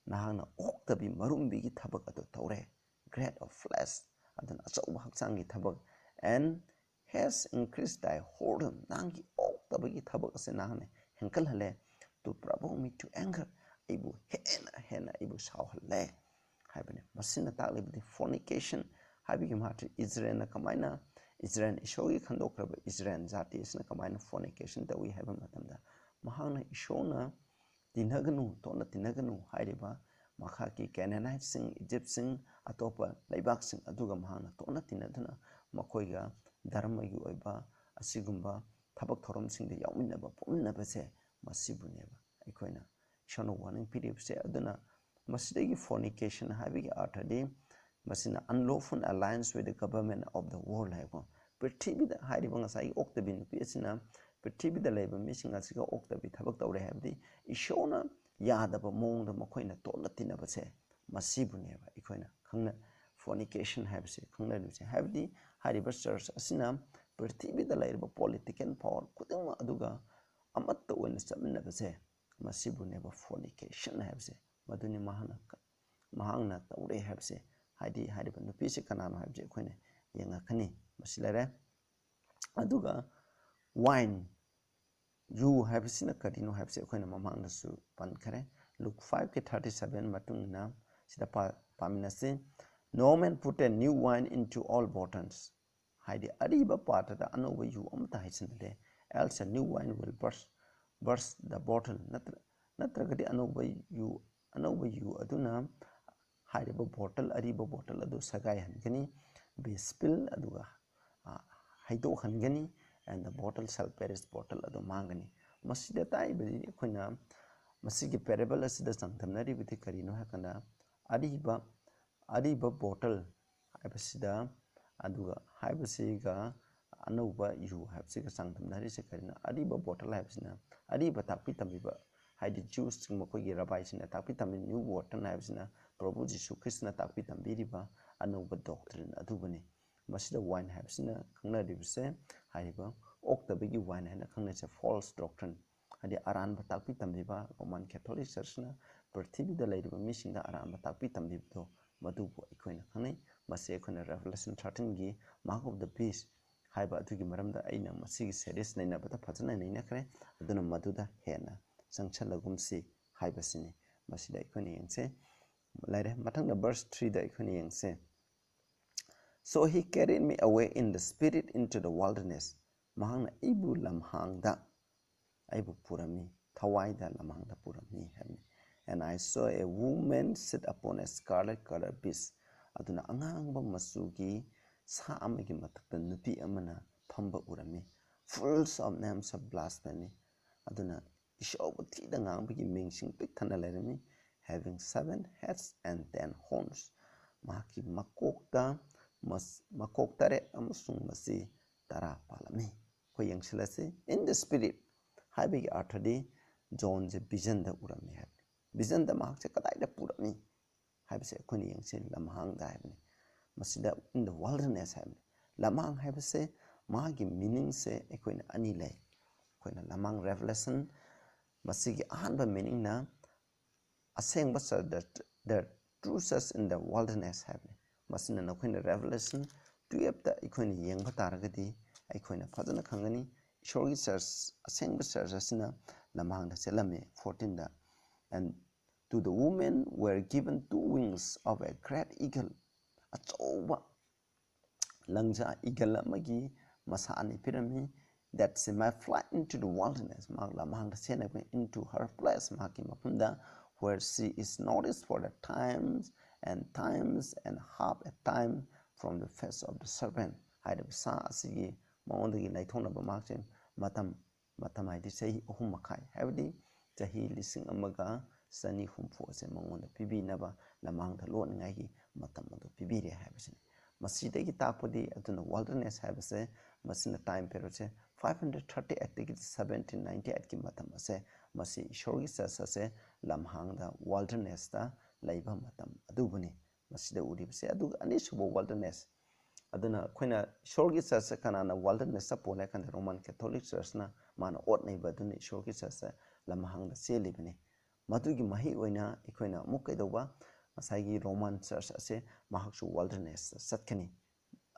ꯅꯍꯥꯛꯅ ꯑꯣꯛꯇꯕꯤ ꯃꯔꯨꯝꯕꯤꯒꯤ ꯊꯕꯛ ꯑꯗꯨ ꯇꯧꯔꯦ꯫ "Great of flesh," ꯑꯗꯨꯅ ꯑꯆꯧꯕ ꯍꯛꯆꯥꯡꯒꯤ ꯊꯕꯛ꯫ "And hast increased thy whoredom," ꯅꯍꯥꯛꯀꯤ ꯑꯣꯛꯇꯕꯒꯤ ꯊꯕꯛ ꯑꯁꯤ ꯅꯍꯥꯛꯅ ꯍꯦꯟꯀꯠꯍꯜꯂꯦ꯫ "To provoke me to anger," ꯑꯩꯕꯨ ꯍꯦꯟꯅ ꯍꯦꯟꯅ ꯑꯩꯕꯨ ꯁꯥꯎꯍꯜꯂꯦ ꯍꯥꯏꯕꯅꯤ꯫ ꯃꯁꯤꯅ ꯇꯥꯛꯂꯤꯕꯗꯤ fornication ꯍꯥꯏꯕꯒꯤ ꯃꯍꯥꯛꯇꯤ ꯏꯖꯔꯦꯜꯅ ꯀꯃꯥꯏꯅ, ꯏꯖꯔꯦꯜ, ꯏꯁꯣꯔꯒꯤ ꯈꯟꯗꯣꯛꯈ꯭ꯔꯕ ꯏꯖꯔꯦꯜ ꯖꯥꯇꯤ ꯑꯁꯤꯅ ꯀꯃꯥꯏꯅ fornication ꯇꯧꯏ ꯍꯥꯏꯕ ꯃꯇꯝꯗ, ꯃꯍꯥꯛꯅ ꯏꯁꯣꯔꯅ "ꯇꯤꯟꯅꯒꯅꯨ, ꯇꯣꯠꯅ ꯇꯤꯟꯅꯒꯅꯨ" ꯍꯥꯏꯔꯤꯕ ꯃꯈꯥꯒꯤ ꯀꯦꯅꯥꯅꯥꯏꯠꯁꯤꯡ, ꯏꯖꯤꯞꯁꯤꯡ, ꯑꯇꯣꯞꯄ ꯂꯩꯕꯥꯛꯁꯤꯡ ꯑꯗꯨꯒ ꯃꯍꯥꯛꯅ ꯇꯣꯠꯅ ꯇꯤꯟꯅꯗꯨꯅ ꯃꯈꯣꯏꯒ ꯙꯔꯃꯒꯤ ꯑꯣꯏꯕ ꯑꯁꯤꯒꯨꯝꯕ ꯊꯕꯛ ꯊꯧꯔꯝꯁꯤꯡꯗ ꯌꯥꯎꯃꯤꯟꯅꯕ, ꯄꯨꯟꯃꯤꯟꯅꯕꯁꯦ ꯃꯁꯤꯕꯨꯅꯦꯕ ꯑꯩꯈꯣꯏꯅ ꯏꯁꯣꯔꯅ warning ꯄꯤꯔꯤꯕꯁꯦ꯫ ꯑꯗꯨꯅ ꯃꯁꯤꯗꯒꯤ fornication ꯍꯥꯏꯕꯒꯤ ꯑꯥꯔꯊꯗꯤ ꯃꯁꯤꯅ unlawful alliance with the government of the world ꯍꯥꯏꯀꯣ꯫ ꯄ꯭ꯔꯤꯊꯤꯕꯤꯗ ꯍꯥꯏꯔꯤꯕ ꯉꯁꯥꯏꯒꯤ ꯑꯣꯛꯇꯕꯤ ꯅꯨꯄꯤ ꯑꯁꯤꯅ ꯄ꯭ꯔꯤꯊꯤꯕꯤꯗ ꯂꯩꯕ ꯃꯤꯁꯤꯡ ꯑꯁꯤꯒ ꯑꯣꯛꯇꯕꯤ ꯊꯕꯛ ꯇꯧꯔꯦ ꯍꯥꯏꯕꯗꯤ ꯏꯁꯣꯔꯅ ꯌꯥꯗꯕ ꯃꯑꯣꯡꯗ ꯃꯈꯣꯏꯅ ꯇꯣꯠꯅ ꯇꯤꯟꯅꯕꯁꯦ, ꯃꯁꯤꯕꯨꯅꯦꯕ ꯑꯩꯈꯣꯏꯅ ꯈꯪꯅ fornication ꯍꯥꯏꯕꯁꯦ ꯈꯪꯅꯔꯤꯕꯁꯦ꯫ ꯍꯥꯏꯕꯗꯤ ꯍꯥꯏꯔꯤꯕ ꯆꯔꯆ ꯑꯁꯤꯅ ꯄ꯭ꯔꯤꯊꯤꯕꯤꯗ ꯂꯩꯔꯤꯕ political power ꯈꯨꯗꯤꯡꯃꯛ ꯑꯗꯨꯒ ꯑꯃꯠꯇ ꯑꯣꯏꯅ ꯆꯠꯃꯤꯟꯅꯕꯁꯦ, ꯃꯁꯤꯕꯨꯅꯦꯕ fornication ꯍꯥꯏꯕꯁꯦ꯫ ꯃꯗꯨꯅꯤ ꯃꯍꯥꯛꯅ ꯃꯍꯥꯛꯅ ꯇꯧꯔꯦ ꯍꯥꯏꯕꯁꯦ꯫ ꯍꯥꯏꯗꯤ ꯍꯥꯏꯔꯤꯕ ꯅꯨꯄꯤꯁꯤ ꯀꯅꯥꯅꯣ ꯍꯥꯏꯕꯁꯦ ꯑꯩꯈꯣꯏꯅ ꯌꯦꯡꯉꯛꯀꯅꯤ꯫ ꯃꯁꯤ ꯂꯩꯔꯦ꯫ ꯑꯗꯨꯒ wine, ꯌꯨ ꯍꯥꯏꯕꯁꯤꯅ ꯀꯔꯤꯅꯣ ꯍꯥꯏꯕꯁꯦ ꯑꯩꯈꯣꯏꯅ ꯃꯃꯥꯡꯗꯁꯨ ꯄꯟꯈ꯭ꯔꯦ꯫ Luke five ꯀꯤ thirty seven ꯃꯇꯨꯡ ꯏꯟꯅ ꯁꯤꯗ ꯄꯥ-, ꯄꯥꯃꯤꯟꯅꯁꯤ꯫ "No man put a new wine into old bottles" ꯍꯥꯏꯗꯤ ꯑꯔꯤꯕ ꯄꯥꯇ꯭ꯔꯗ ꯑꯅꯧꯕ ꯌꯨ ꯑꯃꯠꯇ ꯍꯩꯖꯤꯟꯅꯗꯦ꯫ "Else a new wine will burst, burst the bottle" ꯅꯠꯇ꯭ꯔ-, ꯅꯠꯇ꯭ꯔꯒꯗꯤ ꯑꯅꯧꯕ ꯌꯨ, ꯑꯅꯧꯕ ꯌꯨ ꯑꯗꯨꯅ ꯍꯥꯏꯔꯤꯕ ꯕꯣꯇꯜ, ꯑꯔꯤꯕ ꯕꯣꯇꯜ ꯑꯗꯨ ꯁꯦꯒꯥꯏꯍꯟꯒꯅꯤ, be spill, ꯑꯗꯨꯒ, ꯑ, ꯍꯩꯗꯣꯛꯍꯟꯒꯅꯤ, and the bottle shall perish, ꯕꯣꯇꯜ ꯑꯗꯨ ꯃꯥꯡꯒꯅꯤ꯫ ꯃꯁꯤꯗ ꯇꯥꯛꯏꯕꯗꯤ ꯑꯩꯈꯣꯏꯅ ꯃꯁꯤꯒꯤ parable ꯑꯁꯤꯗ ꯆꯥꯡꯗꯝꯅꯔꯤꯕꯗꯤ ꯀꯔꯤꯅꯣ ꯍꯥꯏꯔꯀꯥꯟꯗ ꯑꯔꯤꯕ, ꯑꯔꯤꯕ ꯕꯣꯇꯜ ꯍꯥꯏꯕꯁꯤꯗ, ꯑꯗꯨꯒ ꯍꯥꯏꯕꯁꯤꯒ ꯑꯅꯧꯕ ꯌꯨ ꯍꯥꯏꯕꯁꯤꯒ ꯆꯥꯡꯗꯝꯅꯔꯤꯁꯦ ꯀꯔꯤꯅꯣ? ꯑꯔꯤꯕ ꯕꯣꯇꯜ ꯍꯥꯏꯕꯁꯤꯅ ꯑꯔꯤꯕ ꯇꯥꯛꯄꯤ ꯇꯝꯕꯤꯕ, ꯍꯥꯏꯗꯤ ꯖ꯭ꯌꯨꯁꯁꯤꯡ, ꯃꯈꯣꯏꯒꯤ ꯔꯕꯥꯏꯁꯤꯡꯅ ꯇꯥꯛꯄꯤ ꯇꯝꯕꯤ, ꯅ꯭ꯌꯨ ꯕꯣꯇꯜ ꯍꯥꯏꯕꯁꯤꯅ ꯄ꯭ꯔꯚꯨ ꯖꯤꯁꯨ ꯈ꯭ꯔꯤꯁꯇꯅ ꯇꯥꯛꯄꯤ ꯇꯝꯕꯤꯔꯤꯕ ꯑꯅꯧꯕ doctrine ꯑꯗꯨꯕꯨꯅꯤ꯫ ꯃꯁꯤꯗ ꯋꯥꯏꯟ ꯍꯥꯏꯕꯁꯤꯅ ꯈꯪꯅꯔꯤꯕꯁꯦ ꯍꯥꯏꯔꯤꯕ ꯑꯣꯛꯇꯕꯒꯤ ꯋꯥꯏꯟ ꯍꯥꯏꯅ ꯈꯪꯅꯩꯁꯦ, false doctrine, ꯍꯥꯏꯗꯤ ꯑꯔꯥꯟꯕ ꯇꯥꯛꯄꯤ ꯇꯝꯕꯤꯕ, ꯔꯣꯃꯥꯟ ꯀꯦꯊꯣꯂꯤꯛ ꯆꯔꯆꯅ ꯄ꯭ꯔꯤꯊꯤꯕꯤꯗ ꯂꯩꯔꯤꯕ ꯃꯤꯁꯤꯡꯗ ꯑꯔꯥꯟꯕ ꯇꯥꯛꯄꯤ ꯇꯝꯕꯤꯕꯗꯣ, ꯃꯗꯨꯕꯨ ꯑꯩꯈꯣꯏꯅ ꯈꯪꯅꯩ꯫ ꯃꯁꯤ ꯑꯩꯈꯣꯏꯅ Revelation thirteen ꯒꯤ Mark of the Beast ꯍꯥꯏꯕ ꯑꯗꯨꯒꯤ ꯃꯔꯝꯗ ꯑꯩꯅ ꯃꯁꯤꯒꯤ series ꯅꯩꯅꯕꯗ ꯐꯖꯅ ꯅꯩꯅꯈ꯭ꯔꯦ꯫ ꯑꯗꯨꯅ ꯃꯗꯨꯗ ꯍꯦꯟꯅ ꯆꯪꯁꯜꯂꯒꯨꯝꯁꯤ ꯍꯥꯏꯕꯁꯤꯅꯤ꯫ ꯃꯁꯤꯗ ꯑꯩꯈꯣꯏꯅ ꯌꯦꯡꯁꯦ꯫ ꯂꯩꯔꯦ꯫ ꯃꯊꯪꯗ verse three ꯗ ꯑꯩꯈꯣꯏꯅ ꯌꯦꯡꯁꯦ꯫ "So he carried me away in the spirit into the wilderness." ꯃꯍꯥꯛꯅ ꯑꯩꯕꯨ ꯂꯝꯍꯥꯡꯗ ꯑꯩꯕꯨ ꯄꯨꯔꯝꯃꯤ, ꯊꯋꯥꯏꯗ ꯂꯝꯍꯥꯡꯗ ꯄꯨꯔꯝꯃꯤ ꯍꯥꯏꯕꯅꯤ꯫ "And I saw a woman sit upon a scarlet colored beast." ꯑꯗꯨꯅ ꯑꯉꯥꯡꯕ ꯃꯆꯨꯒꯤ ꯁꯥ ꯑꯃꯒꯤ ꯃꯊꯛꯇ ꯅꯨꯄꯤ ꯑꯃꯅ ꯐꯝꯕ ꯎꯔꯝꯃꯤ꯫ "Full of names of blasphemy." ꯑꯗꯨꯅ ꯏꯁꯧꯕ ꯊꯤꯗ ꯉꯥꯡꯕꯒꯤ ꯃꯤꯡꯁꯤꯡ ꯄꯤꯛ ꯊꯟꯅ ꯂꯩꯔꯝꯃꯤ꯫ "Having seven heads and ten horns." ꯃꯍꯥꯛꯀꯤ ꯃꯀꯣꯛꯇ ꯃꯁ-, ꯃꯀꯣꯛ ꯇꯔꯦꯠ ꯑꯃꯁꯨꯡ ꯃꯆꯤ ꯇꯔꯥ ꯄꯥꯜꯂꯝꯃꯤ꯫ ꯑꯩꯈꯣꯏ ꯌꯦꯡꯁꯤꯜꯂꯁꯤ꯫ "In the spirit" ꯍꯥꯏꯕꯒꯤ ꯑꯥꯔꯊꯗꯤ ꯖꯣꯟꯁꯦ ꯚꯤꯖꯟꯗ ꯎꯔꯝꯃꯤ ꯍꯥꯏꯕꯅꯤ꯫ ꯚꯤꯖꯟꯗ ꯃꯍꯥꯛꯁꯦ ꯀꯗꯥꯏꯗ ꯄꯨꯔꯝꯃꯤ ꯍꯥꯏꯕꯁꯦ ꯑꯩꯈꯣꯏꯅ ꯌꯦꯡꯁꯤ꯫ ꯂꯝꯍꯥꯡꯗ ꯍꯥꯏꯕꯅꯤ꯫ ꯃꯁꯤꯗ "in the wilderness" ꯍꯥꯏꯕꯅꯤ꯫ ꯂꯝꯍꯥꯡ ꯍꯥꯏꯕꯁꯦ ꯃꯥꯒꯤ ꯃꯤꯅꯤꯡꯁꯦ ꯑꯩꯈꯣꯏꯅ ꯑꯅꯤ ꯂꯩ꯫ ꯑꯩꯈꯣꯏꯅ ꯂꯝꯍꯥꯡ, Revelation, ꯃꯁꯤꯒꯤ ꯑꯍꯥꯟꯕ ꯃꯤꯅꯤꯡꯅ "ꯑꯁꯦꯡꯕ church, the, the true church in the wilderness" ꯍꯥꯏꯕꯅꯤ꯫ ꯃꯁꯤꯅ ꯅꯈꯣꯏꯅ Revelation twelve ꯇ ꯑꯩꯈꯣꯏꯅ ꯌꯦꯡꯕ ꯇꯥꯔꯒꯗꯤ ꯑꯩꯈꯣꯏꯅ ꯐꯖꯅ ꯈꯪꯒꯅꯤ꯫ ꯏꯁꯣꯔꯒꯤ church, ꯑꯁꯦꯡꯕ church ꯑꯁꯤꯅ ꯂꯝꯍꯥꯡꯗ ꯆꯦꯜꯂꯝꯃꯤ꯫ Fourteen the, "And to the woman were given two wings of a great eagle." ꯑꯆꯧꯕ ꯂꯪꯖꯥ eagle ꯑꯃꯒꯤ ꯃꯁꯥ ꯑꯅꯤ ꯄꯤꯔꯝꯃꯤ꯫ "That she might fly into the wilderness." ꯃꯍꯥꯛ ꯂꯝꯍꯥꯡꯗ ꯆꯦꯟꯅꯕ, "into her place", ꯃꯍꯥꯛꯀꯤ ꯃꯐꯝꯗ, "where she is nourished for the times and times and half a time from the face of the serpent." ꯍꯥꯏꯔꯤꯕ ꯁꯥ ꯑꯁꯤꯒꯤ ꯃꯉꯣꯟꯗꯒꯤ ꯂꯥꯏꯊꯣꯛꯅꯕ ꯃꯍꯥꯛꯁꯦ ꯃꯇꯝ, ꯃꯇꯝ ꯍꯥꯏꯗꯤ ꯆꯍꯤ ꯑꯍꯨꯝ ꯃꯈꯥꯏ, ꯍꯥꯏꯕꯗꯤ ꯆꯍꯤ ꯂꯤꯁꯤꯡ ꯑꯃꯒ ꯆꯅꯤ ꯍꯨꯝꯐꯨ ꯑꯁꯦ ꯃꯉꯣꯟꯗ ꯄꯤꯕꯤꯅꯕ ꯂꯝꯍꯥꯡꯗ ꯂꯣꯠꯅꯤꯡꯉꯥꯏꯒꯤ ꯃꯇꯝ ꯑꯗꯨ ꯄꯤꯕꯤꯔꯦ ꯍꯥꯏꯕꯁꯤꯅꯤ꯫ ꯃꯁꯤꯗꯒꯤ ꯇꯥꯛꯄꯗꯤ, ꯑꯗꯨꯅ wilderness ꯍꯥꯏꯕꯁꯦ, ꯃꯁꯤꯅ time period ꯁꯦ five hundred thirty eight ꯇꯒꯤ seventeen ninety eight ꯀꯤ ꯃꯇꯝ ꯑꯁꯦ, ꯃꯁꯤ ꯏꯁꯣꯔꯒꯤ church ꯑꯁꯦ ꯂꯝꯍꯥꯡꯗ, wilderness ꯇ ꯂꯩꯕ ꯃꯇꯝ ꯑꯗꯨꯕꯨꯅꯤ ꯃꯁꯤꯗ ꯎꯔꯤꯕꯁꯦ꯫ ꯑꯗꯨꯒ ꯑꯅꯤꯁꯨꯕ wilderness, ꯑꯗꯨꯅ ꯑꯩꯈꯣꯏꯅ ꯏꯁꯣꯔꯒꯤ church ꯁꯦ ꯀꯅꯥꯅ wilderness ꯇ ꯄꯣꯜꯂꯦ ꯍꯥꯏ ꯀꯥꯟꯗ, Roman Catholic Church ꯅ ꯃꯥꯅ ꯑꯣꯠ ꯅꯩꯕ ꯑꯗꯨꯅ ꯏꯁꯣꯔꯒꯤ church ꯁꯦ ꯂꯝꯍꯥꯡꯗ ꯆꯦꯜꯂꯤꯕꯅꯤ꯫ ꯃꯗꯨꯒꯤ ꯃꯍꯩ ꯑꯣꯏꯅ ꯑꯩꯈꯣꯏꯅ ꯑꯃꯨꯛ ꯀꯩꯗꯧꯕ? ꯉꯁꯥꯏꯒꯤ Roman Church ꯑꯁꯦ ꯃꯍꯥꯛꯁꯨ wilderness ꯇ ꯆꯠꯀꯅꯤ꯫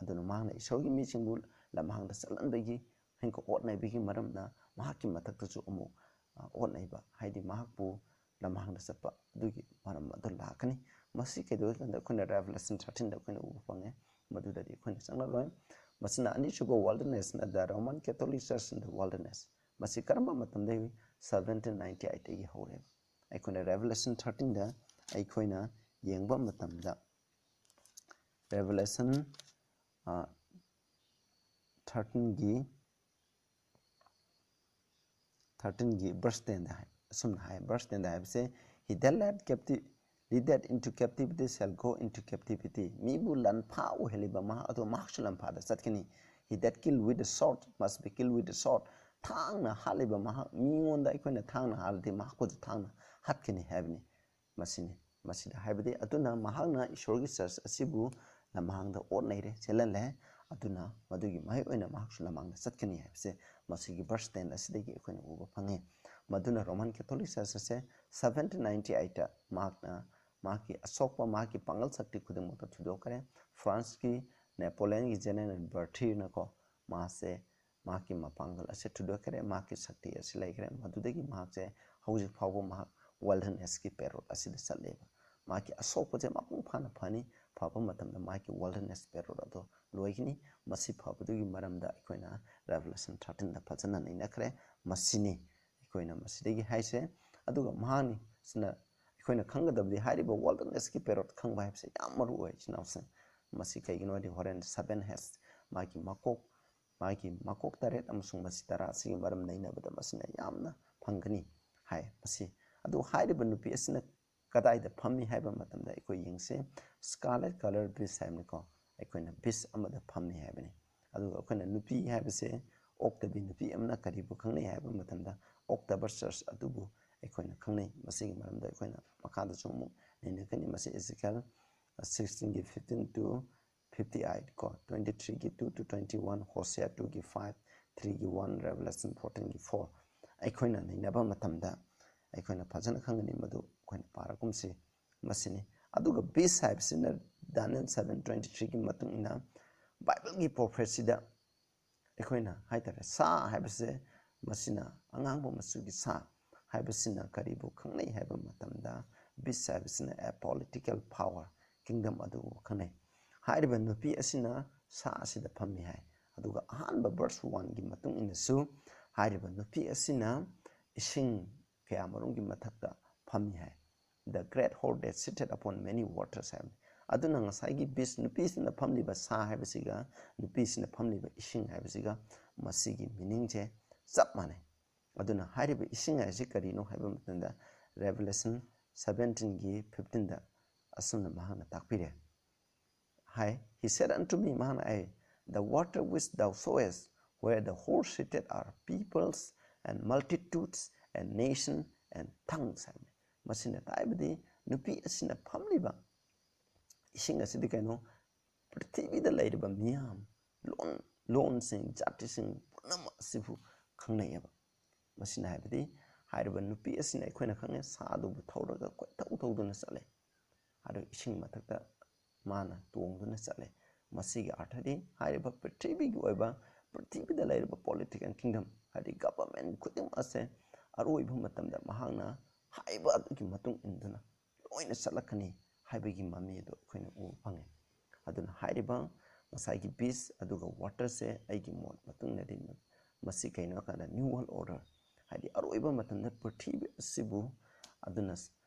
ꯑꯗꯨꯅ ꯃꯍꯥꯛꯅ ꯏꯁꯣꯔꯒꯤ ꯃꯤꯁꯤꯡꯕꯨ ꯂꯝꯍꯥꯡꯗ ꯆꯠꯍꯟꯕꯒꯤ, ꯍꯦꯟꯀ ꯑꯣꯠ ꯅꯩꯕꯒꯤ ꯃꯔꯝꯅ ꯃꯍꯥꯛꯀꯤ ꯃꯊꯛꯇꯁꯨ ꯑꯃꯨꯛ, ꯑ, ꯑꯣꯠ ꯅꯩꯕ, ꯍꯥꯏꯗꯤ ꯃꯍꯥꯛꯄꯨ ꯂꯝꯍꯥꯡꯗ ꯆꯠꯄ ꯑꯗꯨꯒꯤ ꯃꯔꯝ ꯑꯗꯨ ꯂꯥꯛꯀꯅꯤ꯫ ꯃꯁꯤ ꯀꯩꯗꯧꯋꯦ ꯀꯥꯟꯗ ꯑꯩꯈꯣꯏꯅ Revelation thirteen ꯗ ꯑꯩꯈꯣꯏꯅ ꯎꯕ ꯐꯪꯉꯦ꯫ ꯃꯗꯨꯗꯗꯤ ꯑꯩꯈꯣꯏꯅ ꯆꯪꯂꯔꯣꯏ꯫ ꯃꯁꯤꯅ ꯑꯅꯤꯁꯨꯕ wilderness ꯅ, the Roman Catholic Church in the wilderness꯫ ꯃꯁꯤ ꯀꯔꯝꯕ ꯃꯇꯝꯗꯒꯤ? Seventeen ninety eight ꯇꯒꯤ ꯍꯧꯔꯦꯕ꯫ ꯑꯩꯈꯣꯏꯅ Revelation thirteen ꯗ ꯑꯩꯈꯣꯏꯅ ꯌꯦꯡꯕ ꯃꯇꯝꯗ, Revelation, ꯑ, thirteen ꯒꯤ, thirteen ꯒꯤ verse ten ꯗ ꯍꯥꯏ, ꯑꯁꯨꯝꯅ ꯍꯥꯏ, verse ten ꯗ ꯍꯥꯏꯕꯁꯦ, "He that led captive, leadeth into captivity shall go into captivity." ꯃꯤꯕꯨ ꯂꯥꯟꯐꯥ ꯑꯣꯏꯍꯜꯂꯤꯕ ꯃꯍꯥꯛ ꯑꯗꯨ ꯃꯍꯥꯛꯁꯨ ꯂꯥꯟꯐꯥꯗ ꯆꯠꯀꯅꯤ꯫ "He that kill with the sword must be killed with the sword." ꯊꯥꯡꯅ ꯍꯥꯠꯂꯤꯕ ꯃꯍꯥꯛ, ꯃꯤꯉꯣꯟꯗ ꯑꯩꯈꯣꯏꯅ ꯊꯥꯡꯅ ꯍꯥꯠꯂꯗꯤ ꯃꯍꯥꯛꯄꯨꯁꯨ ꯊꯥꯡꯅ ꯍꯥꯠꯀꯅꯤ ꯍꯥꯏꯕꯅꯤ꯫ ꯃꯁꯤꯅꯤ, ꯃꯁꯤꯗ ꯍꯥꯏꯕꯗꯤ, ꯑꯗꯨꯅ ꯃꯍꯥꯛꯅ ꯏꯁꯣꯔꯒꯤ church ꯑꯁꯤꯕꯨ ꯂꯝꯍꯥꯡꯗ ꯑꯣꯠ ꯅꯩꯔꯦ, ꯆꯦꯜꯍꯜꯂꯦ꯫ ꯑꯗꯨꯅ ꯃꯗꯨꯒꯤ ꯃꯍꯩ ꯑꯣꯏꯅ ꯃꯍꯥꯛꯁꯨ ꯂꯝꯍꯥꯡꯗ ꯆꯠꯀꯅꯤ ꯍꯥꯏꯕꯁꯦ ꯃꯁꯤꯒꯤ verse ten ꯑꯁꯤꯗꯒꯤ ꯑꯩꯈꯣꯏꯅ ꯎꯕ ꯐꯪꯉꯤ꯫ ꯃꯗꯨꯅ Roman Catholic Church ꯑꯁꯦ seventeen ninety eight ꯇ ꯃꯍꯥꯛꯅ ꯃꯍꯥꯛꯀꯤ ꯑꯁꯣꯛꯄ, ꯃꯍꯥꯛꯀꯤ ꯄꯥꯡꯒꯜ ꯁꯛꯇꯤ ꯈꯨꯗꯤꯡꯃꯛꯇ ꯊꯨꯗꯣꯛꯈ꯭ꯔꯦ꯫ France ꯀꯤ Napoleon ꯒꯤ general Berthier ꯅꯀꯣ, ꯃꯥꯁꯦ ꯃꯍꯥꯛꯀꯤ ꯃꯄꯥꯡꯒꯜ ꯑꯁꯤ ꯊꯨꯗꯣꯛꯈ꯭ꯔꯦ, ꯃꯍꯥꯛꯀꯤ ꯁꯛꯇꯤ ꯑꯁꯤ ꯂꯩꯈ꯭ꯔꯦ꯫ ꯃꯗꯨꯗꯒꯤ ꯃꯍꯥꯛꯁꯦ ꯍꯧꯖꯤꯛ ꯐꯥꯎꯕ ꯃꯍꯥꯛ wilderness ꯀꯤ ꯄꯦꯔꯣꯠ ꯑꯁꯤꯗ ꯆꯠꯂꯦꯕ꯫ ꯃꯍꯥꯛꯀꯤ ꯑꯁꯣꯛꯄꯁꯦ ꯃꯄꯨꯡ ꯐꯥꯅ ꯐꯅꯤ, ꯐꯕ ꯃꯇꯝꯗ ꯃꯍꯥꯛꯀꯤ wilderness ꯄꯦꯔꯣꯠ ꯑꯗꯣ ꯂꯣꯏꯒꯅꯤ꯫ ꯃꯁꯤ ꯐꯕꯗꯨꯒꯤ ꯃꯔꯝꯗ ꯑꯩꯈꯣꯏꯅ Revelation thirteen ꯗ ꯐꯖꯅ ꯅꯩꯅꯈ꯭ꯔꯦ꯫ ꯃꯁꯤꯅꯤ ꯑꯩꯈꯣꯏꯅ ꯃꯁꯤꯗꯒꯤ ꯍꯥꯏꯁꯦ꯫ ꯑꯗꯨꯒ ꯃꯍꯥꯛꯅꯤ ꯁꯤꯅ ꯑꯩꯈꯣꯏꯅ ꯈꯪꯒꯗꯕꯗꯤ, ꯍꯥꯏꯔꯤꯕ wilderness ꯀꯤ ꯄꯦꯔꯣꯠ ꯈꯪꯕ ꯍꯥꯏꯕꯁꯦ ꯌꯥꯝ ꯃꯔꯨ ꯑꯣꯏ, ꯏꯆꯤꯟ ꯏꯅꯥꯎꯁꯤꯡ꯫ ꯃꯁꯤ ꯀꯩꯒꯤꯅꯣ ꯍꯥꯏꯗꯤ ꯍꯣꯔꯦꯟ seven heads, ꯃꯥꯒꯤ ꯃꯀꯣꯛ, ꯃꯥꯒꯤ ꯃꯀꯣꯛ ꯇꯔꯦꯠ ꯑꯃꯁꯨꯡ ꯃꯆꯤ ꯇꯔꯥ ꯑꯁꯤꯒꯤ ꯃꯔꯝ ꯅꯩꯅꯕꯗ ꯃꯁꯤꯅ ꯌꯥꯝꯅ ꯐꯪꯒꯅꯤ ꯍꯥꯏ꯫ ꯃꯁꯤ, ꯑꯗꯨ ꯍꯥꯏꯔꯤꯕ ꯅꯨꯄꯤ ꯑꯁꯤꯅ ꯀꯗꯥꯏꯗ ꯐꯝꯃꯤ ꯍꯥꯏꯕ ꯃꯇꯝꯗ ꯑꯩꯈꯣꯏ ꯌꯦꯡꯁꯤ꯫ Scarlet color beast ꯍꯥꯏꯕꯅꯤꯀꯣ, ꯑꯩꯈꯣꯏꯅ beast ꯑꯃꯗ ꯐꯝꯃꯤ ꯍꯥꯏꯕꯅꯤ꯫ ꯑꯗꯨꯒ ꯑꯩꯈꯣꯏꯅ ꯅꯨꯄꯤ ꯍꯥꯏꯕꯁꯦ ꯑꯣꯛꯇꯕꯤ ꯅꯨꯄꯤ ꯑꯃꯅ ꯀꯔꯤꯕꯨ ꯈꯪꯅꯩ ꯍꯥꯏꯕ ꯃꯇꯝꯗ, ꯑꯣꯛꯇꯕ church ꯑꯗꯨꯕꯨ ꯑꯩꯈꯣꯏꯅ ꯈꯪꯅꯩ꯫ ꯃꯁꯤꯒꯤ ꯃꯔꯝꯗ ꯑꯩꯈꯣꯏꯅ ꯃꯈꯥꯗꯁꯨ ꯑꯃꯨꯛ ꯅꯩꯅꯒꯅꯤ꯫ ꯃꯁꯤ Ezekiel sixteen ꯒꯤ fifteen to fifty eight ꯀꯣ, twenty three ꯒꯤ two to twenty one, Hosea two ꯒꯤ five, three ꯒꯤ one, Revelation fourteen ꯒꯤ four꯫ ꯑꯩꯈꯣꯏꯅ ꯅꯩꯅꯕ ꯃꯇꯝꯗ ꯑꯩꯈꯣꯏꯅ ꯐꯖꯅ ꯈꯪꯒꯅꯤ, ꯃꯗꯨ ꯑꯩꯈꯣꯏꯅ ꯄꯥꯔꯒꯨꯝꯁꯤ꯫ ꯃꯁꯤꯅꯤ꯫ ꯑꯗꯨꯒ beast ꯍꯥꯏꯕꯁꯤꯅ Daniel seven twenty three ꯒꯤ ꯃꯇꯨꯡ ꯏꯟꯅ Bible ꯒꯤ prophecy ꯗ ꯑꯩꯈꯣꯏꯅ ꯍꯥꯏꯇꯥꯔꯦ, ꯁꯥ ꯍꯥꯏꯕꯁꯦ ꯃꯁꯤꯅ ꯑꯉꯥꯡꯕ ꯃꯆꯨꯒꯤ ꯁꯥ, ꯍꯥꯏꯕꯁꯤꯅ ꯀꯔꯤꯕꯨ ꯈꯪꯅꯩ ꯍꯥꯏꯕ ꯃꯇꯝꯗ, beast ꯍꯥꯏꯕꯁꯤꯅ a political power, kingdom ꯑꯗꯨꯕꯨ ꯈꯪꯅꯩ꯫ ꯍꯥꯏꯔꯤꯕ ꯅꯨꯄꯤ ꯑꯁꯤꯅ ꯁꯥ ꯑꯁꯤꯗ ꯐꯝꯃꯤ ꯍꯥꯏ꯫ ꯑꯗꯨꯒ ꯑꯍꯥꯟꯕ verse one ꯒꯤ ꯃꯇꯨꯡ ꯏꯟꯅꯁꯨ ꯍꯥꯏꯔꯤꯕ ꯅꯨꯄꯤ ꯑꯁꯤꯅ ꯏꯁꯤꯡ ꯀꯌꯥ ꯃꯔꯨꯝꯒꯤ ꯃꯊꯛꯇ ꯐꯝꯃꯤ ꯍꯥꯏ꯫ The great whore that sitteth upon many waters ꯍꯥꯏꯕꯅꯤ꯫ ꯑꯗꯨꯅ ꯉꯁꯥꯏꯒꯤ beast, ꯅꯨꯄꯤꯁꯤꯅ ꯐꯝꯂꯤꯕ ꯁꯥ ꯍꯥꯏꯕꯁꯤꯒ ꯅꯨꯄꯤꯁꯤꯅ ꯐꯝꯂꯤꯕ ꯏꯁꯤꯡ ꯍꯥꯏꯕꯁꯤꯒ ꯃꯁꯤꯒꯤ meaning ꯁꯦ ꯆꯞ ꯃꯥꯟꯅꯩ꯫ ꯑꯗꯨꯅ ꯍꯥꯏꯔꯤꯕ ꯏꯁꯤꯡ ꯍꯥꯏꯁꯤ ꯀꯔꯤꯅꯣ ꯍꯥꯏꯕ ꯃꯇꯝꯗ, Revelation seventeen ꯒꯤ fifteen ꯗ ꯑꯁꯨꯝꯅ ꯃꯍꯥꯛꯅ ꯇꯥꯛꯄꯤꯔꯦ꯫ ꯍꯥꯏ, He said unto me, ꯃꯍꯥꯛꯅ ꯑꯩ, The water which thou sawest, where the whore sitteth, are peoples and multitudes and nation and tongues ꯍꯥꯏꯕꯅꯤ꯫ ꯃꯁꯤꯅ ꯇꯥꯛꯏꯕꯗꯤ ꯅꯨꯄꯤ ꯑꯁꯤꯅ ꯐꯝꯂꯤꯕ ꯏꯁꯤꯡ ꯑꯁꯤꯗꯤ ꯀꯩꯅꯣ? ꯄ꯭ꯔꯤꯊꯤꯕꯤꯗ ꯂꯩꯔꯤꯕ ꯃꯤꯌꯥꯝ, ꯂꯣꯟ, ꯂꯣꯟꯁꯤꯡ, ꯖꯥꯇꯤꯁꯤꯡ ꯄꯨꯝꯅꯃꯛ ꯑꯁꯤꯕꯨ ꯈꯪꯅꯩꯑꯕ꯫ ꯃꯁꯤꯅ ꯍꯥꯏꯕꯗꯤ ꯍꯥꯏꯔꯤꯕ ꯅꯨꯄꯤ ꯑꯁꯤꯅ, ꯑꯩꯈꯣꯏꯅ ꯈꯪꯉꯦ, ꯁꯥ ꯑꯗꯨꯕꯨ ꯊꯧꯔꯒ ꯀꯣꯏꯊꯧ ꯊꯧꯗꯨꯅ ꯆꯠꯂꯦ꯫ ꯑꯗꯨ ꯏꯁꯤꯡ ꯃꯊꯛꯇ ꯃꯥꯅ ꯇꯣꯡꯗꯨꯅ ꯆꯠꯂꯦ꯫ ꯃꯁꯤꯒꯤ ꯑꯔꯊꯗꯤ ꯍꯥꯏꯔꯤꯕ ꯄ꯭ꯔꯤꯊꯤꯕꯤꯒꯤ ꯑꯣꯏꯕ, ꯄ꯭ꯔꯤꯊꯤꯕꯤꯗ ꯂꯩꯔꯤꯕ political kingdom, ꯍꯥꯏꯗꯤ government ꯈꯨꯗꯤꯡꯃꯛ ꯑꯁꯦ ꯑꯔꯣꯏꯕ ꯃꯇꯝꯗ ꯃꯍꯥꯛꯅ ꯍꯥꯏꯕ ꯑꯗꯨꯒꯤ ꯃꯇꯨꯡ ꯏꯟꯗꯨꯅ ꯂꯣꯏꯅ ꯆꯠꯂꯛꯀꯅꯤ ꯍꯥꯏꯕꯒꯤ ꯃꯃꯤ ꯑꯗꯨ ꯑꯩꯈꯣꯏꯅ ꯎꯕ ꯐꯪꯉꯤ꯫ ꯑꯗꯨꯅ ꯍꯥꯏꯔꯤꯕ ꯉꯁꯥꯏꯒꯤ beast ꯑꯗꯨꯒ water ꯁꯦ ꯑꯩꯒꯤ ꯃꯣꯠ ꯃꯇꯨꯡ ꯏꯟꯅꯗꯤ ꯃꯁꯤ ꯀꯩꯅꯣ ꯍꯥꯏꯀꯥꯟꯗ new world order, ꯍꯥꯏꯗꯤ ꯑꯔꯣꯏꯕ ꯃꯇꯝꯗ ꯄ꯭ꯔꯤꯊꯤꯕꯤ ꯑꯁꯤꯕꯨ ꯑꯗꯨꯅ,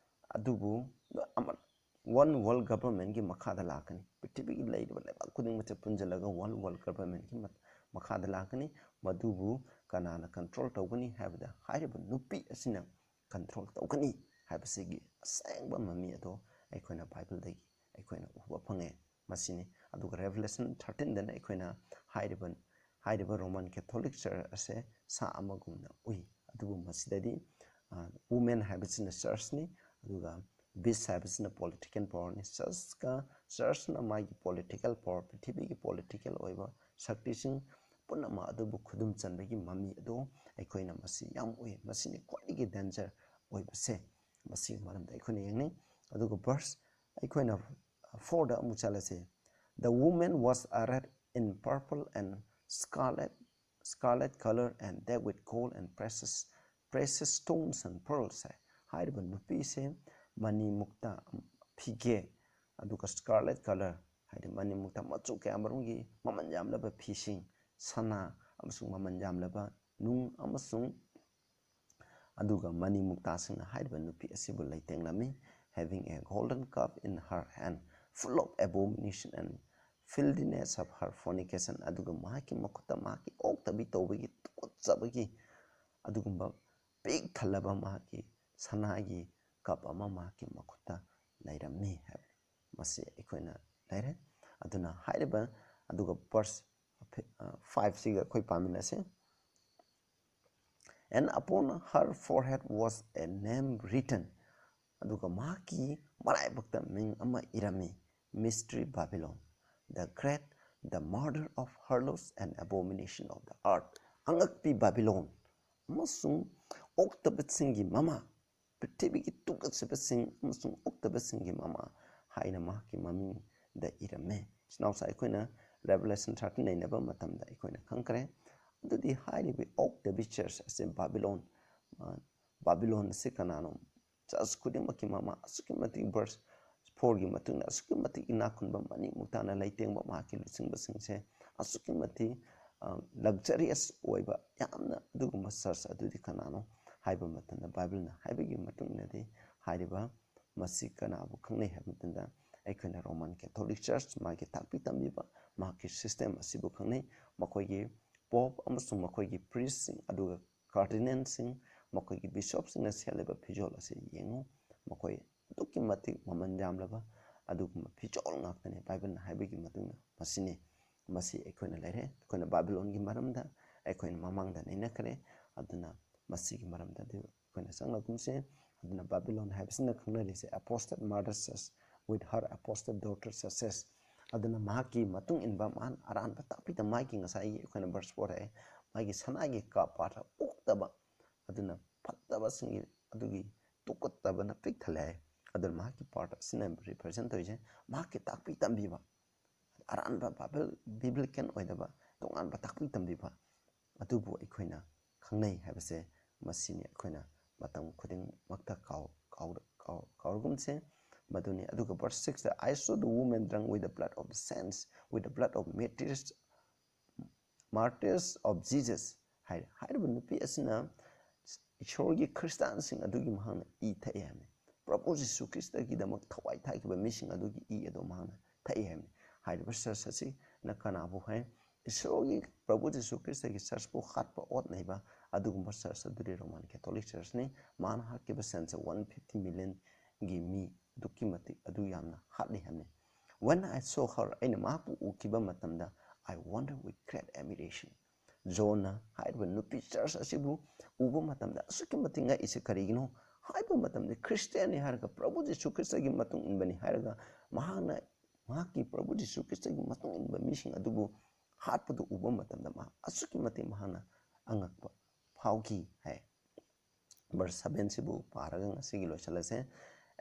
ꯑꯗꯨꯕꯨ ꯑꯃ, one world government ꯀꯤ ꯃꯈꯥꯗ ꯂꯥꯛꯀꯅꯤ꯫ ꯄ꯭ꯔꯤꯊꯤꯕꯤꯒꯤ ꯂꯩꯔꯤꯕ ꯂꯩꯕꯥꯛ ꯈꯨꯗꯤꯡꯃꯛꯁꯦ ꯄꯨꯟꯁꯤꯜꯂꯒ one world government ꯀꯤ ꯃ-, ꯃꯈꯥꯗ ꯂꯥꯛꯀꯅꯤ꯫ ꯃꯗꯨꯕꯨ ꯀꯅꯥꯅ control ꯇꯧꯒꯅꯤ ꯍꯥꯏꯕꯗ, ꯍꯥꯏꯔꯤꯕ ꯅꯨꯄꯤ ꯑꯁꯤꯅ control ꯇꯧꯒꯅꯤ ꯍꯥꯏꯕꯁꯤꯒꯤ ꯑꯁꯦꯡꯕ ꯃꯃꯤ ꯑꯗꯣ ꯑꯩꯈꯣꯏꯅ ꯕꯥꯏꯕꯜꯗꯒꯤ ꯑꯩꯈꯣꯏꯅ ꯎꯕ ꯐꯪꯉꯦ꯫ ꯃꯁꯤꯅꯤ꯫ ꯑꯗꯨꯒ Revelation thirteen ꯗꯅ ꯑꯩꯈꯣꯏꯅ ꯍꯥꯏꯔꯤꯕ, ꯍꯥꯏꯔꯤꯕ Roman Catholic Church ꯑꯁꯦ ꯁꯥ ꯑꯃꯒꯨꯝꯅ ꯎꯏ꯫ ꯑꯗꯨꯕꯨ ꯃꯁꯤꯗꯗꯤ, ꯑ, woman ꯍꯥꯏꯕꯁꯤꯅ church ꯅꯤ, ꯑꯗꯨꯒ beast ꯍꯥꯏꯕꯁꯤꯅ political power ꯅꯤ꯫ Church ꯀ, church ꯅ ꯃꯥꯒꯤ political power, ꯄ꯭ꯔꯤꯊꯤꯕꯤꯒꯤ political ꯑꯣꯏꯕ ꯁꯛꯇꯤꯁꯤꯡ ꯄꯨꯝꯅꯃꯛ ꯑꯗꯨꯕꯨ ꯈꯨꯗꯨꯝ ꯆꯟꯕꯒꯤ ꯃꯃꯤ ꯑꯗꯣ ꯑꯩꯈꯣꯏꯅ ꯃꯁꯤ ꯌꯥꯝ ꯎꯏ꯫ ꯃꯁꯤꯅꯤ ꯈ꯭ꯋꯥꯏꯗꯒꯤ danger ꯑꯣꯏꯕꯁꯦ꯫ ꯃꯁꯤꯒꯤ ꯃꯔꯝꯗ ꯑꯩꯈꯣꯏꯅ ꯌꯦꯡꯅꯩ꯫ ꯑꯗꯨꯒ verse ꯑꯩꯈꯣꯏꯅ four ꯗ ꯑꯃꯨꯛ ꯆꯠꯂꯁꯦ꯫ The woman was arrayed in purple and scarlet, scarlet color and decked with gold and precious precious stones and pearls ꯍꯥꯏ꯫ ꯍꯥꯏꯔꯤꯕ ꯅꯨꯄꯤꯁꯦ ꯃꯅꯤ ꯃꯨꯛꯇ, ꯐꯤꯒꯦ, ꯑꯗꯨꯒ scarlet color ꯍꯥꯏꯗꯤ ꯃꯅꯤ ꯃꯨꯛꯇ ꯃꯆꯨ ꯀꯌꯥ ꯃꯔꯨꯝꯒꯤ ꯃꯃꯜ ꯌꯥꯝꯂꯕ ꯐꯤꯁꯤꯡ, ꯁꯅꯥ ꯑꯃꯁꯨꯡ ꯃꯃꯜ ꯌꯥꯝꯂꯕ ꯅꯨꯡ ꯑꯃꯁꯨꯡ ꯑꯗꯨꯒ ꯃꯅꯤ ꯃꯨꯛꯇꯥꯁꯤꯡꯅ ꯍꯥꯏꯔꯤꯕ ꯅꯨꯄꯤ ꯑꯁꯤꯕꯨ ꯂꯩꯇꯦꯡꯂꯝꯃꯤ, having a golden cup in her hand, full of abomination and filthiness of her fornication, ꯑꯗꯨꯒ ꯃꯍꯥꯛꯀꯤ ꯃꯈꯨꯠꯇ ꯃꯍꯥꯛꯀꯤ ꯑꯣꯛꯇꯕꯤ ꯇꯧꯕꯒꯤ, ꯇꯨꯀꯠꯆꯕꯒꯤ ꯑꯗꯨꯒꯨꯝꯕ ꯄꯤꯛ ꯊꯜꯂꯕ ꯃꯍꯥꯛꯀꯤ ꯁꯅꯥꯒꯤ ꯀꯞ ꯑꯃ ꯃꯍꯥꯛꯀꯤ ꯃꯈꯨꯠꯇ ꯂꯩꯔꯝꯃꯤ ꯍꯥꯏꯕ ꯃꯁꯤ ꯑꯩꯈꯣꯏꯅ ꯂꯩꯔꯦ꯫ ꯑꯗꯨꯅ ꯍꯥꯏꯔꯤꯕ, ꯑꯗꯨꯒ verse five ꯁꯤꯒ ꯑꯩꯈꯣꯏ ꯄꯥꯃꯤꯟꯅꯁꯦ꯫ And upon her forehead was a name written. ꯑꯗꯨꯒ ꯃꯍꯥꯛꯀꯤ ꯃꯔꯥꯏꯕꯛꯇ ꯃꯤꯡ ꯑꯃ ꯏꯔꯝꯃꯤ, Mystery Babylon, the great, the mother of harlots and abomination of the earth. ꯑꯉꯛꯄꯤ ꯕꯥꯕꯤꯂꯣꯟ ꯑꯃꯁꯨꯡ ꯑꯣꯛꯇꯕꯁꯤꯡꯒꯤ ꯃꯃꯥ, ꯄ꯭ꯔꯤꯊꯤꯕꯤꯒꯤ ꯇꯨꯀꯠꯆꯕꯁꯤꯡ ꯑꯃꯁꯨꯡ ꯑꯣꯛꯇꯕꯁꯤꯡꯒꯤ ꯃꯃꯥ ꯍꯥꯏꯅ ꯃꯍꯥꯛꯀꯤ ꯃꯃꯤꯡꯗ ꯏꯔꯝꯃꯦ꯫ ꯏꯆꯤꯟ ꯏꯅꯥꯎꯁꯥ, ꯑꯩꯈꯣꯏꯅ Revelation thirteen ꯅꯩꯅꯕ ꯃꯇꯝꯗ ꯑꯩꯈꯣꯏꯅ ꯈꯪꯈ꯭ꯔꯦ꯫ ꯑꯗꯨꯗꯤ ꯍꯥꯏꯔꯤꯕ ꯑꯣꯛꯇꯕꯤ church ꯑꯁꯤ ꯕꯥꯕꯤꯂꯣꯟ, ꯑ, ꯕꯥꯕꯤꯂꯣꯟ ꯑꯁꯤ ꯀꯅꯥꯅꯣ? Church ꯈꯨꯗꯤꯡꯃꯛꯀꯤ ꯃꯃꯥ ꯑꯁꯨꯛꯀꯤ ꯃꯇꯤꯛ verse fourꯒꯤ ꯃꯇꯨꯡꯗ ꯑꯁꯨꯛꯀꯤ ꯃꯇꯤꯛ ꯏꯅꯥꯛ ꯈꯨꯟꯕ, ꯃꯅꯤ ꯃꯨꯛꯇꯥꯅ ꯂꯩꯇꯦꯡꯕ ꯃꯍꯥꯛꯀꯤ ꯂꯨꯆꯤꯡꯕꯁꯤꯡꯁꯦ ꯑꯁꯨꯛꯀꯤ ꯃꯇꯤꯛ, ꯑ, luxurious ꯑꯣꯏꯕ ꯌꯥꯝꯅ ꯑꯗꯨꯒꯨꯝꯕ church ꯑꯗꯨꯗꯤ ꯀꯅꯥꯅꯣ ꯍꯥꯏꯕ ꯃꯇꯝꯗ ꯕꯥꯏꯕꯜꯅ ꯍꯥꯏꯕꯒꯤ ꯃꯇꯨꯡ ꯏꯟꯅꯗꯤ ꯍꯥꯏꯔꯤꯕ ꯃꯁꯤ ꯀꯅꯥꯕꯨ ꯈꯪꯅꯩ ꯍꯥꯏꯕ ꯃꯇꯝꯗ ꯑꯩꯈꯣꯏꯅ Roman Catholic Church, ꯃꯥꯒꯤ ꯇꯥꯛꯄꯤ ꯇꯝꯕꯤꯕ, ꯃꯍꯥꯛꯀꯤ system ꯑꯁꯤꯕꯨ ꯈꯪꯅꯩ꯫ ꯃꯈꯣꯏꯒꯤ Pope ꯑꯃꯁꯨꯡ ꯃꯈꯣꯏꯒꯤ priestꯁꯤꯡ, ꯑꯗꯨꯒ cardinalꯁꯤꯡ, ꯃꯈꯣꯏꯒꯤ bishopꯁꯤꯡꯅ ꯁꯦꯠꯂꯤꯕ ꯐꯤꯖꯣꯜ ꯑꯁꯤ ꯌꯦꯡꯉꯨ꯫ ꯃꯈꯣꯏ ꯑꯗꯨꯛꯀꯤ ꯃꯇꯤꯛ ꯃꯃꯜ ꯌꯥꯝꯂꯕ ꯑꯗꯨꯒꯨꯝꯕ ꯐꯤꯖꯣꯜ ꯉꯥꯛꯇꯅꯤ꯫ ꯕꯥꯏꯕꯜꯅ ꯍꯥꯏꯕꯒꯤ ꯃꯇꯨꯡ ꯏꯟꯅ ꯃꯁꯤꯅꯤ꯫ ꯃꯁꯤ ꯑꯩꯈꯣꯏꯅ ꯂꯩꯔꯦ꯫ ꯑꯩꯈꯣꯏꯅ ꯕꯥꯕꯤꯂꯣꯟꯒꯤ ꯃꯔꯝꯗ ꯑꯩꯈꯣꯏꯅ ꯃꯃꯥꯡꯗ ꯅꯩꯅꯈ꯭ꯔꯦ꯫ ꯑꯗꯨꯅ ꯃꯁꯤꯒꯤ ꯃꯔꯝꯗꯗꯤ ꯑꯩꯈꯣꯏꯅ ꯆꯪꯂꯒꯨꯝꯁꯦ꯫ ꯑꯗꯨꯅ ꯕꯥꯕꯤꯂꯣꯟ ꯍꯥꯏꯕꯁꯤꯅ ꯈꯪꯅꯔꯤꯁꯦ apostate mother church with her apostate daughter churches꯫ ꯑꯗꯨꯅ ꯃꯍꯥꯛꯀꯤ ꯃꯇꯨꯡ ꯏꯟꯕ, ꯃꯍꯥꯛꯅ ꯑꯔꯥꯟꯕ ꯇꯥꯛꯄꯤꯗ ꯃꯥꯒꯤ ꯉꯁꯥꯏꯒꯤ ꯑꯩꯈꯣꯏꯅ verse four ꯍꯥꯏ, ꯃꯥꯒꯤ ꯁꯅꯥꯒꯤ ꯀꯞ part ꯑꯣꯛꯇꯕ, ꯑꯗꯨꯅ ꯐꯠꯇꯕꯁꯤꯡꯒꯤ ꯑꯗꯨꯒꯤ ꯇꯨꯀꯠꯇꯕꯅ ꯄꯤꯛ ꯊꯜꯂꯦ ꯍꯥꯏ꯫ ꯑꯗꯨꯅ ꯃꯍꯥꯛꯀꯤ part ꯑꯁꯤꯅ represent ꯇꯧꯔꯤꯁꯦ ꯃꯍꯥꯛꯀꯤ ꯇꯥꯛꯄꯤ ꯇꯝꯕꯤꯕ, ꯑꯔꯥꯟꯕ Bible, biblical ꯑꯣꯏꯗꯕ ꯇꯣꯉꯥꯟꯕ ꯇꯥꯛꯄꯤ ꯇꯝꯕꯤꯕ ꯑꯗꯨꯕꯨ ꯑꯩꯈꯣꯏꯅ ꯈꯪꯅꯩ ꯍꯥꯏꯕꯁꯦ ꯃꯁꯤꯅꯤ ꯑꯩꯈꯣꯏꯅ ꯃꯇꯝ ꯈꯨꯗꯤꯡꯃꯛꯇ ꯀꯥꯎ ꯀꯥꯎ ꯀꯥꯎ ꯀꯥꯎꯔꯒꯨꯝꯁꯦ꯫ ꯃꯗꯨꯅꯤ꯫ ꯑꯗꯨꯒ verse six ꯇ, "I saw the woman drunk with the blood of the saints, with the blood of martyrs, martyrs of Jesus" ꯍꯥꯏꯔꯦ꯫ ꯍꯥꯏꯔꯤꯕ ꯅꯨꯄꯤ ꯑꯁꯤꯅ ꯏꯁꯣꯔꯒꯤ ꯈ꯭ꯔꯤꯁꯇꯥꯟꯁꯤꯡ ꯑꯗꯨꯒꯤ ꯃꯍꯥꯛꯅ ꯏ ꯊꯛꯏ ꯍꯥꯏꯕꯅꯤ꯫ ꯄ꯭ꯔꯚꯨ ꯖꯤꯁꯨ ꯈ꯭ꯔꯤꯁꯇꯒꯤꯗꯃꯛ ꯊꯋꯥꯏ ꯊꯥꯈꯤꯕ ꯃꯤꯁꯤꯡ ꯑꯗꯨꯒꯤ ꯏ ꯑꯗꯨ ꯃꯍꯥꯛꯅ ꯊꯛꯏ ꯍꯥꯏꯕꯅꯤ꯫ ꯍꯥꯏꯔꯤꯕ ꯆꯔꯆ ꯑꯁꯤꯅ ꯀꯅꯥꯕꯨ ꯍꯥꯏ? ꯏꯁꯣꯔꯒꯤ, ꯄ꯭ꯔꯚꯨ ꯖꯤꯁꯨ ꯈ꯭ꯔꯤꯁꯇꯒꯤ ꯆꯔꯆꯄꯨ ꯍꯥꯠꯄ ꯑꯣꯠꯅꯩꯕ ꯑꯗꯨꯒꯨꯝꯕ ꯆꯔꯆ ꯑꯗꯨꯗꯤ ꯔꯣꯃꯥꯟ ꯀꯦꯊꯣꯂꯤꯛ ꯆꯔꯆꯅꯤ꯫ ꯃꯥꯅ ꯍꯥꯠꯈꯤꯕ ꯁꯦꯟꯁꯦ ꯋꯥꯟ ꯐꯤꯐꯇꯤ ꯃꯤꯂꯤꯌꯟꯒꯤ ꯃꯤ ꯑꯗꯨꯛꯀꯤ ꯃꯇꯤꯛ ꯑꯗꯨ ꯌꯥꯝꯅ ꯍꯥꯠꯂꯤ ꯍꯥꯏꯕꯅꯤ꯫ "When I saw her", ꯑꯩꯅ ꯃꯍꯥꯛꯄꯨ ꯎꯈꯤꯕ ꯃꯇꯝꯗ, "I wonder with great admiration." ꯖꯣꯟꯅ ꯍꯥꯏꯔꯤꯕ ꯅꯨꯄꯤ ꯆꯔꯆ ꯑꯁꯤꯕꯨ ꯎꯕ ꯃꯇꯝꯗ ꯑꯁꯨꯛꯀꯤ ꯃꯇꯤꯛ ꯉꯛꯏꯁꯦ ꯀꯔꯤꯒꯤꯅꯣ ꯍꯥꯏꯕ ꯃꯇꯝꯗ, ꯈ꯭ꯔꯤꯁꯇꯤꯌꯥꯟꯅꯤ ꯍꯥꯏꯔꯒ, ꯄ꯭ꯔꯚꯨ ꯖꯤꯁꯨ ꯈ꯭ꯔꯤꯁꯇꯒꯤ ꯃꯇꯨꯡ ꯏꯟꯕꯅꯤ ꯍꯥꯏꯔꯒ, ꯃꯍꯥꯛꯅ ꯃꯍꯥꯛꯀꯤ ꯄ꯭ꯔꯚꯨ ꯖꯤꯁꯨ ꯈ꯭ꯔꯤꯁꯇꯒꯤ ꯃꯇꯨꯡ ꯏꯟꯕ ꯃꯤꯁꯤꯡ ꯑꯗꯨꯕꯨ ꯍꯥꯠꯄꯗꯨ ꯎꯕ ꯃꯇꯝꯗ ꯃꯍꯥꯛ ꯑꯁꯨꯛꯀꯤ ꯃꯇꯤꯛ ꯃꯍꯥꯛꯅ ꯑꯉꯛꯄ ꯐꯥꯎꯈꯤ ꯍꯥꯏ꯫ Verse seven ꯁꯤꯕꯨ ꯄꯥꯔꯒ ꯉꯁꯤꯒꯤ ꯂꯣꯏꯁꯤꯜꯂꯁꯦ꯫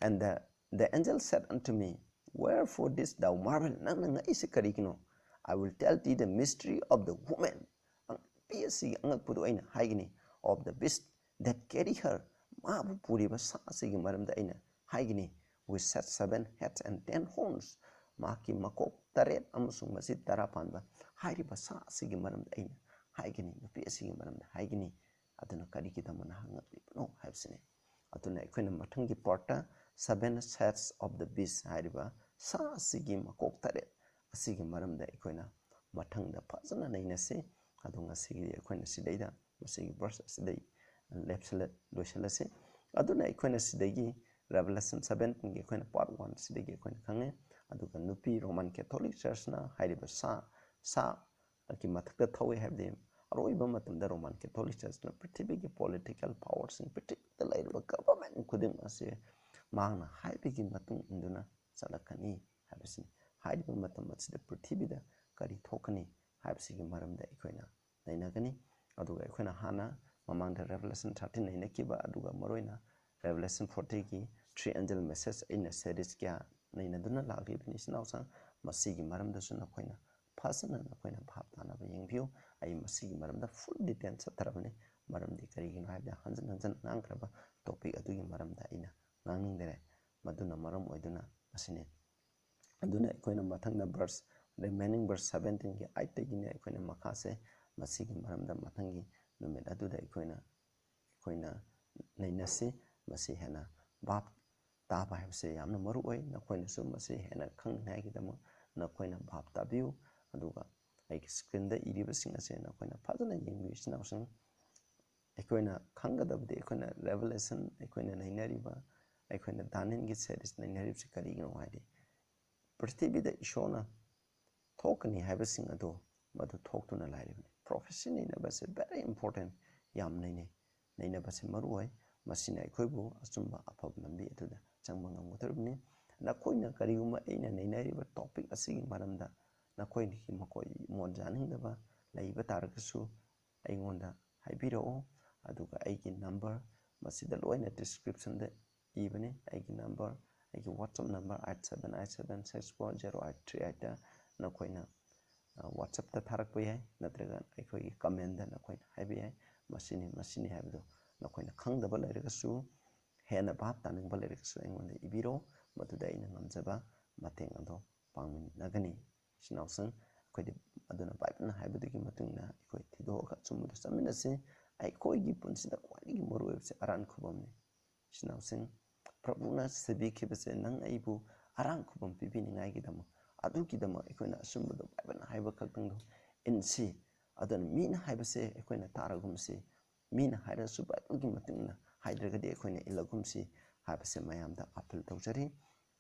"And the, the angel said unto me, Wherefore didst thou marvel?" ꯅꯪꯅ ꯉꯛꯏꯁꯦ ꯀꯔꯤꯒꯤꯅꯣ? "I will tell thee the mystery of the woman." ꯅꯨꯄꯤ ꯑꯁꯤꯒꯤ ꯑꯉꯛꯄꯗꯨ ꯑꯩꯅ ꯍꯥꯏꯒꯅꯤ꯫ "Of the beast that carry her", ꯃꯥꯕꯨ ꯄꯨꯔꯤꯕ ꯁꯥ ꯑꯁꯤꯒꯤ ꯃꯔꯝꯗ ꯑꯩꯅ ꯍꯥꯏꯒꯅꯤ꯫ "Which hath seven heads and ten horns", ꯃꯍꯥꯛꯀꯤ ꯃꯀꯣꯛ ꯇꯔꯦꯠ ꯑꯃꯁꯨꯡ ꯃꯆꯤꯠ ꯇꯔꯥ ꯄꯥꯟꯕ ꯍꯥꯏꯔꯤꯕ ꯁꯥ ꯑꯁꯤꯒꯤ ꯃꯔꯝꯗ ꯑꯩꯅ ꯍꯥꯏꯒꯅꯤ, ꯅꯨꯄꯤ ꯑꯁꯤꯒꯤ ꯃꯔꯝꯗ ꯍꯥꯏꯒꯅꯤ꯫ ꯑꯗꯨꯅ ꯀꯔꯤꯒꯤꯗꯃꯛ ꯅꯍꯥꯛ ꯉꯛꯂꯤꯕꯅꯣ ꯍꯥꯏꯕꯁꯤꯅꯤ꯫ ꯑꯗꯨꯅ ꯑꯩꯈꯣꯏꯅ ꯃꯊꯪꯒꯤ ꯄꯥꯔꯠꯇ "Seven heads of the beast" ꯍꯥꯏꯔꯤꯕ ꯁꯥ ꯑꯁꯤꯒꯤ ꯃꯀꯣꯛ ꯇꯔꯦꯠ ꯑꯁꯤꯒꯤ ꯃꯔꯝꯗ ꯑꯩꯈꯣꯏꯅ ꯃꯊꯪꯗ ꯐꯖꯅ ꯅꯩꯅꯁꯤ꯫ ꯑꯗꯣ ꯉꯁꯤꯒꯤꯗꯤ ꯑꯩꯈꯣꯏꯅ ꯁꯤꯗꯩꯗ, ꯃꯁꯤꯒꯤ ꯚꯔꯁ ꯑꯁꯤꯗꯩ ꯂꯦꯞꯁꯤꯜꯂ-, ꯂꯣꯏꯁꯤꯜꯂꯁꯤ꯫ ꯑꯗꯨꯅ ꯑꯩꯈꯣꯏꯅ ꯁꯤꯗꯒꯤ Revelation sevenꯒꯤ ꯑꯩꯈꯣꯏꯅ part one ꯁꯤꯗꯒꯤ ꯑꯩꯈꯣꯏꯅ ꯈꯪꯉꯦ꯫ ꯑꯗꯨꯒ ꯅꯨꯄꯤ ꯔꯣꯃꯥꯟ ꯀꯦꯊꯣꯂꯤꯛ ꯆꯔꯆꯅ ꯍꯥꯏꯔꯤꯕ ꯁꯥ, ꯁꯥ ꯒꯤ ꯃꯊꯛꯇ ꯊꯧꯋꯦ ꯍꯥꯏꯕꯗꯤ, ꯑꯔꯣꯏꯕ ꯃꯇꯝꯗ ꯔꯣꯃꯥꯟ ꯀꯦꯊꯣꯂꯤꯛ ꯆꯔꯆꯅ ꯄ꯭ꯔꯤꯊꯤꯕꯤꯒꯤ political powerꯁꯤꯡ, ꯄ꯭ꯔꯤꯊꯤꯕꯤꯗ ꯂꯩꯔꯤꯕ government ꯈꯨꯗꯤꯡꯃꯛ ꯑꯁꯤ ꯃꯍꯥꯛꯅ ꯍꯥꯏꯕꯒꯤ ꯃꯇꯨꯡ ꯏꯟꯗꯨꯅ ꯆꯠꯂꯛꯀꯅꯤ ꯍꯥꯏꯕꯁꯤꯅꯤ꯫ ꯍꯥꯏꯔꯤꯕ ꯃꯇꯝ ꯑꯁꯤꯗ ꯄ꯭ꯔꯤꯊꯤꯕꯤꯗ ꯀꯔꯤ ꯊꯣꯛꯀꯅꯤ ꯍꯥꯏꯕꯁꯤꯒꯤ ꯃꯔꯝꯗ ꯑꯩꯈꯣꯏꯅ ꯅꯩꯅꯒꯅꯤ꯫ ꯑꯗꯨꯒ ꯑꯩꯈꯣꯏꯅ ꯍꯥꯟꯅ ꯃꯃꯥꯡꯗ Revelation thirteen ꯅꯩꯅꯈꯤꯕ, ꯑꯗꯨꯒ ꯃꯔꯨꯑꯣꯏꯅ Revelation fortyꯒꯤ three angel message ꯑꯩꯅ series ꯀꯌꯥ ꯅꯩꯅꯗꯨꯅ ꯂꯥꯛꯂꯤꯕꯅꯤ꯫ ꯏꯆꯤꯟ ꯏꯅꯥꯎꯁꯤꯡ, ꯃꯁꯤꯒꯤ ꯃꯔꯝꯗꯁꯨ ꯅꯈꯣꯏꯅ ꯐꯖꯅ ꯅꯈꯣꯏꯅ ꯚꯥꯞ ꯇꯥꯅꯕ ꯌꯦꯡꯕꯤꯌꯨ꯫ ꯑꯩ ꯃꯁꯤꯒꯤ ꯃꯔꯝꯗ full detail ꯆꯠꯊꯔꯕꯅꯤ꯫ ꯃꯔꯝꯗꯤ ꯀꯔꯤꯒꯤꯅꯣ ꯍꯥꯏꯕꯗ ꯍꯟꯖꯤꯟ ꯍꯟꯖꯤꯟ ꯉꯥꯡꯈ꯭ꯔꯕ topic ꯑꯗꯨꯒꯤ ꯃꯔꯝꯗ ꯑꯩꯅ ꯉꯥꯡꯅꯤꯡꯗꯔꯦ꯫ ꯃꯗꯨꯅ ꯃꯔꯝ ꯑꯣꯏꯗꯨꯅ ꯃꯁꯤꯅꯤ꯫ ꯑꯗꯨꯅ ꯑꯩꯈꯣꯏꯅ ꯃꯊꯪꯗ verse, remaining verse seventeenꯒꯤ eightꯇꯒꯤꯅ ꯑꯩꯈꯣꯏꯅ ꯃꯈꯥꯁꯦ ꯃꯁꯤꯒꯤ ꯃꯔꯝꯗ ꯃꯊꯪꯒꯤ ꯅꯨꯃꯤꯠ ꯑꯗꯨꯗ ꯑꯩꯈꯣꯏꯅ, ꯑꯩꯈꯣꯏꯅ ꯅꯩꯅꯁꯤ꯫ ꯃꯁꯤ ꯍꯦꯟꯅ ꯚꯥꯞ ꯇꯥꯕ ꯍꯥꯏꯕꯁꯦ ꯌꯥꯝꯅ ꯃꯔꯨ ꯑꯣꯏ꯫ ꯅꯈꯣꯏꯅꯁꯨ ꯃꯁꯤ ꯍꯦꯟꯅ ꯈꯪꯅꯤꯡꯉꯥꯏꯒꯤꯗꯃꯛ ꯅꯈꯣꯏꯅ ꯚꯥꯞ ꯇꯥꯕꯤꯌꯨ꯫ ꯑꯗꯨꯒ ꯑꯩꯒꯤ screenꯗ ꯏꯔꯤꯕꯁꯤꯡ ꯑꯁꯦ ꯅꯈꯣꯏꯅ ꯐꯖꯅ ꯌꯦꯡꯕꯤꯌꯨ, ꯏꯆꯤꯟ ꯏꯅꯥꯎꯁꯤꯡ꯫ ꯑꯩꯈꯣꯏꯅ ꯈꯪꯒꯗꯕꯗꯤ ꯑꯩꯈꯣꯏꯅ Revelation, ꯑꯩꯈꯣꯏꯅ ꯅꯩꯅꯔꯤꯕ, ꯑꯩꯈꯣꯏꯅ Danielꯒꯤ series ꯅꯩꯅꯔꯤꯕꯁꯤ ꯀꯔꯤꯒꯤꯅꯣ ꯍꯥꯏꯗꯤ, ꯄ꯭ꯔꯤꯊꯤꯕꯤꯗ ꯏꯁꯣꯔꯅ ꯊꯣꯛꯀꯅꯤ ꯍꯥꯏꯕꯁꯤꯡ ꯑꯗꯨ ꯃꯗꯨ ꯊꯣꯛꯇꯨꯅ ꯂꯥꯛꯂꯤꯕꯅꯤ꯫ Prophecy ꯅꯩꯅꯕꯁꯦ very important, ꯌꯥꯝ ꯅꯩꯅꯩ, ꯅꯩꯅꯕꯁꯦ ꯃꯔꯨ ꯑꯣꯏ꯫ ꯃꯁꯤꯅ ꯑꯩꯈꯣꯏꯕꯨ ꯑꯆꯨꯝꯕ ꯑꯐꯕ ꯂꯝꯕꯤ ꯑꯗꯨꯗ ꯆꯪꯕ ꯉꯝꯒꯗꯧꯔꯤꯕꯅꯤ꯫ ꯅꯈꯣꯏꯅ ꯀꯔꯤꯒꯨꯝꯕ ꯑꯩꯅ ꯅꯩꯅꯔꯤꯕ topic ꯑꯁꯤꯒꯤ ꯃꯔꯝꯗ ꯅꯈꯣꯏꯒꯤ ꯃꯈꯣꯏ ꯃꯣꯠ ꯌꯥꯅꯤꯡꯗꯕ ꯂꯩꯕ ꯇꯥꯔꯒꯁꯨ ꯑꯩꯉꯣꯟꯗ ꯍꯥꯏꯕꯤꯔꯛꯑꯣ꯫ ꯑꯗꯨꯒ ꯑꯩꯒꯤ number ꯃꯁꯤꯗ ꯂꯣꯏꯅ descriptionꯗ ꯏꯕꯅꯤ꯫ ꯑꯩꯒꯤ number, ꯑꯩꯒꯤ WhatsApp number eight seven eight seven six four zero eight three eightꯇ ꯅꯈꯣꯏꯅ, ꯑ, WhatsAppꯇ ꯊꯥꯔꯛꯄ ꯌꯥꯏ, ꯅꯠꯇ꯭ꯔꯒ ꯑꯩꯈꯣꯏꯒꯤ commentꯗ ꯅꯈꯣꯏꯅ ꯍꯥꯏꯕ ꯌꯥꯏ꯫ ꯃꯁꯤꯅꯤ, ꯃꯁꯤꯅꯤ ꯍꯥꯏꯕꯗꯨ ꯅꯈꯣꯏꯅ ꯈꯪꯗꯕ ꯂꯩꯔꯒꯁꯨ, ꯍꯦꯟꯅ ꯚꯥꯞ ꯇꯥꯅꯤꯡꯕ ꯂꯩꯔꯒꯁꯨ ꯑꯩꯉꯣꯟꯗ ꯏꯕꯤꯔꯣ, ꯃꯗꯨꯗ ꯑꯩꯅ ꯉꯝꯖꯕ ꯃꯇꯦꯡ ꯑꯗꯣ ꯄꯥꯡꯃꯤꯟꯅꯒꯅꯤ꯫ ꯏꯆꯤꯟ ꯏꯅꯥꯎꯁꯤꯡ, ꯑꯩꯈꯣꯏꯗꯤ ꯑꯗꯨꯅ ꯕꯥꯏꯕꯜꯅ ꯍꯥꯏꯕꯗꯨꯒꯤ ꯃꯇꯨꯡ ꯏꯟꯅ ꯑꯩꯈꯣꯏ ꯊꯤꯗꯣꯛꯑꯒ ꯑꯆꯨꯝꯕꯗ ꯆꯠꯃꯤꯟꯅꯁꯤ꯫ ꯑꯩꯈꯣꯏꯒꯤ ꯄꯨꯟꯁꯤꯗ ꯈ꯭ꯋꯥꯏꯗꯒꯤ ꯃꯔꯨꯑꯣꯏꯕꯁꯦ ꯑꯔꯥꯟ ꯈꯨꯕꯝꯅꯤ꯫ ꯏꯆꯤꯟ ꯏꯅꯥꯎꯁꯤꯡ, ꯄ꯭ꯔꯚꯨꯅ ꯁꯦꯕꯤꯈꯤꯕꯁꯦ ꯅꯪ ꯑꯩꯕꯨ ꯑꯔꯥꯟ ꯈꯨꯕꯝ ꯄꯤꯕꯤꯅꯤꯡꯉꯥꯏꯒꯤꯗꯃꯛ, ꯑꯗꯨꯒꯤꯗꯃꯛ ꯑꯩꯈꯣꯏꯅ ꯑꯆꯨꯝꯕꯗꯣ ꯕꯥꯏꯕꯜꯅ ꯍꯥꯏꯕ ꯈꯛꯇꯪꯗꯣ ꯏꯟꯁꯤ꯫ ꯑꯗꯨꯅ ꯃꯤꯅ ꯍꯥꯏꯕꯁꯦ ꯑꯩꯈꯣꯏꯅ ꯇꯥꯔꯒꯨꯝꯁꯤ, ꯃꯤꯅ ꯍꯥꯏꯔꯁꯨ ꯕꯥꯏꯕꯜꯒꯤ ꯃꯇꯨꯡ ꯏꯟꯅ ꯍꯥꯏꯗ꯭ꯔꯒꯗꯤ ꯑꯩꯈꯣꯏꯅ ꯏꯜꯂꯒꯨꯝꯁꯤ ꯍꯥꯏꯕꯁꯦ ꯃꯌꯥꯝꯗ appeal ꯇꯧꯖꯔꯤ꯫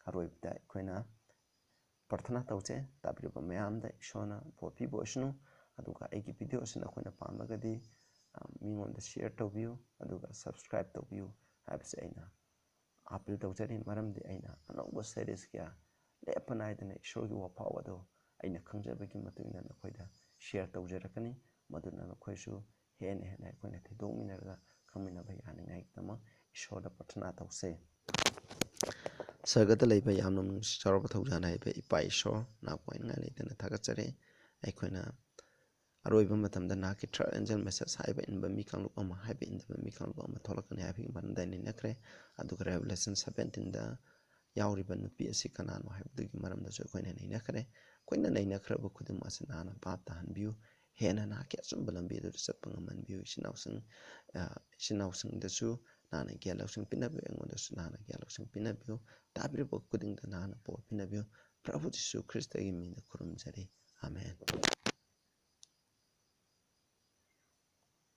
ꯑꯔꯣꯏꯕꯗ ꯑꯩꯈꯣꯏꯅ ꯄ꯭ꯔꯊꯅꯥ ꯇꯧꯁꯦ꯫ ꯇꯥꯕꯤꯔꯤꯕ ꯃꯌꯥꯝꯗ ꯏꯁꯣꯔꯅ ꯕꯣꯔ ꯄꯤꯕ ꯑꯣꯏꯁꯅꯨ꯫ ꯑꯗꯨꯒ ꯑꯩꯒꯤ video ꯑꯁꯤ ꯅꯈꯣꯏꯅ ꯄꯥꯝꯂꯒꯗꯤ, ꯑ, ꯃꯤꯉꯣꯟꯗ share ꯇꯧꯕꯤꯌꯨ, ꯑꯗꯨꯒ subscribe ꯇꯧꯕꯤꯌꯨ ꯍꯥꯏꯕꯁꯦ ꯑꯩꯅ appeal ꯇꯧꯖꯔꯤ꯫ ꯃꯔꯝꯗꯤ ꯑꯩꯅ ꯑꯅꯧꯕ series ꯀꯌꯥ ꯂꯦꯞꯄ ꯅꯥꯏꯗꯅ ꯏꯁꯣꯔꯒꯤ ꯋꯥꯐꯥꯎ ꯑꯗꯣ ꯑꯩꯅ ꯈꯪꯖꯕꯒꯤ ꯃꯇꯨꯡ ꯏꯟꯅ ꯅꯈꯣꯏꯗ share ꯇꯧꯖꯔꯛꯀꯅꯤ꯫ ꯃꯗꯨꯅ ꯅꯈꯣꯏꯁꯨ ꯍꯦꯟꯅ ꯍꯦꯟꯅ ꯑꯩꯈꯣꯏꯅ ꯊꯤꯗꯣꯛꯃꯤꯟꯅꯔꯒ ꯈꯪꯃꯤꯟꯅꯕ ꯌꯥꯅꯤꯡꯉꯥꯏꯒꯤꯗꯃꯛ ꯏꯁꯣꯔꯗ ꯄ꯭ꯔꯊꯅꯥ ꯇꯧꯁꯦ꯫ ꯁꯔꯒꯗ ꯂꯩꯕ ꯌꯥꯝꯅ ꯅꯨꯡꯁꯤ ꯆꯥꯎꯔꯕ ꯊꯧꯖꯥꯜ ꯍꯩꯕ ꯏꯄꯥ ꯏꯁꯣꯔ, ꯅꯥ ꯀꯣꯏꯅꯤꯡꯉꯥꯏ ꯂꯩꯇꯅ ꯊꯥꯒꯠꯆꯔꯤ꯫ ꯑꯩꯈꯣꯏꯅ ꯑꯔꯣꯏꯕ ꯃꯇꯝꯗ ꯅꯍꯥꯛꯀꯤ third angel message ꯍꯥꯏꯕ ꯏꯟꯕ ꯃꯤ ꯀꯥꯡꯂꯨꯞ ꯑꯃ, ꯍꯥꯏꯕ ꯏꯟꯗꯕ ꯃꯤ ꯀꯥꯡꯂꯨꯞ ꯑꯃ ꯊꯣꯛꯂꯛꯀꯅꯤ ꯍꯥꯏꯕꯒꯤ ꯃꯔꯝꯗ ꯑꯩ ꯅꯩꯅꯈ꯭ꯔꯦ꯫ ꯑꯗꯨꯒ Revelation seventeenꯗ ꯌꯥꯎꯔꯤꯕ ꯅꯨꯄꯤ ꯑꯁꯤ ꯀꯅꯥꯅꯣ ꯍꯥꯏꯕꯗꯨꯒꯤ ꯃꯔꯝꯗꯁꯨ ꯑꯩꯈꯣꯏꯅ ꯅꯩꯅꯈ꯭ꯔꯦ꯫ ꯑꯩꯈꯣꯏꯅ ꯅꯩꯅꯈ꯭ꯔꯕ ꯈꯨꯗꯤꯡꯃꯛ ꯑꯁꯤ ꯅꯍꯥꯛꯅ ꯚꯥꯞ ꯇꯥꯍꯟꯕꯤꯌꯨ꯫ ꯍꯦꯟꯅ ꯅꯍꯥꯛꯀꯤ ꯑꯆꯨꯝꯕ ꯂꯝꯕꯤ ꯑꯗꯨꯗ ꯆꯠꯄ ꯉꯝꯍꯟꯕꯤꯌꯨ꯫ ꯏꯆꯤꯟ ꯏꯅꯥꯎꯁꯤꯡ, ꯑ, ꯏꯆꯤꯟ ꯏꯅꯥꯎꯁꯤꯡꯗꯁꯨ ꯅꯍꯥꯛꯅ ꯒ꯭ꯌꯥꯟ ꯂꯧꯁꯤꯡ ꯄꯤꯅꯕꯤꯌꯨ, ꯑꯩꯉꯣꯟꯗꯁꯨ ꯅꯍꯥꯛꯅ ꯒ꯭ꯌꯥꯟ ꯂꯧꯁꯤꯡ ꯄꯤꯅꯕꯤꯌꯨ꯫ ꯇꯥꯕꯤꯔꯤꯕ ꯈꯨꯗꯤꯡꯗ ꯅꯍꯥꯛꯅ ꯄꯥꯎ ꯄꯤꯅꯕꯤꯌꯨ꯫ ꯄ꯭ꯔꯚꯨ ꯖꯤꯁꯨ ꯈ꯭ꯔꯤꯁꯇꯒꯤ ꯃꯤꯡꯗ ꯈꯨꯔꯨꯝꯖꯔꯤ꯫ ꯑꯥꯃꯦꯟ꯫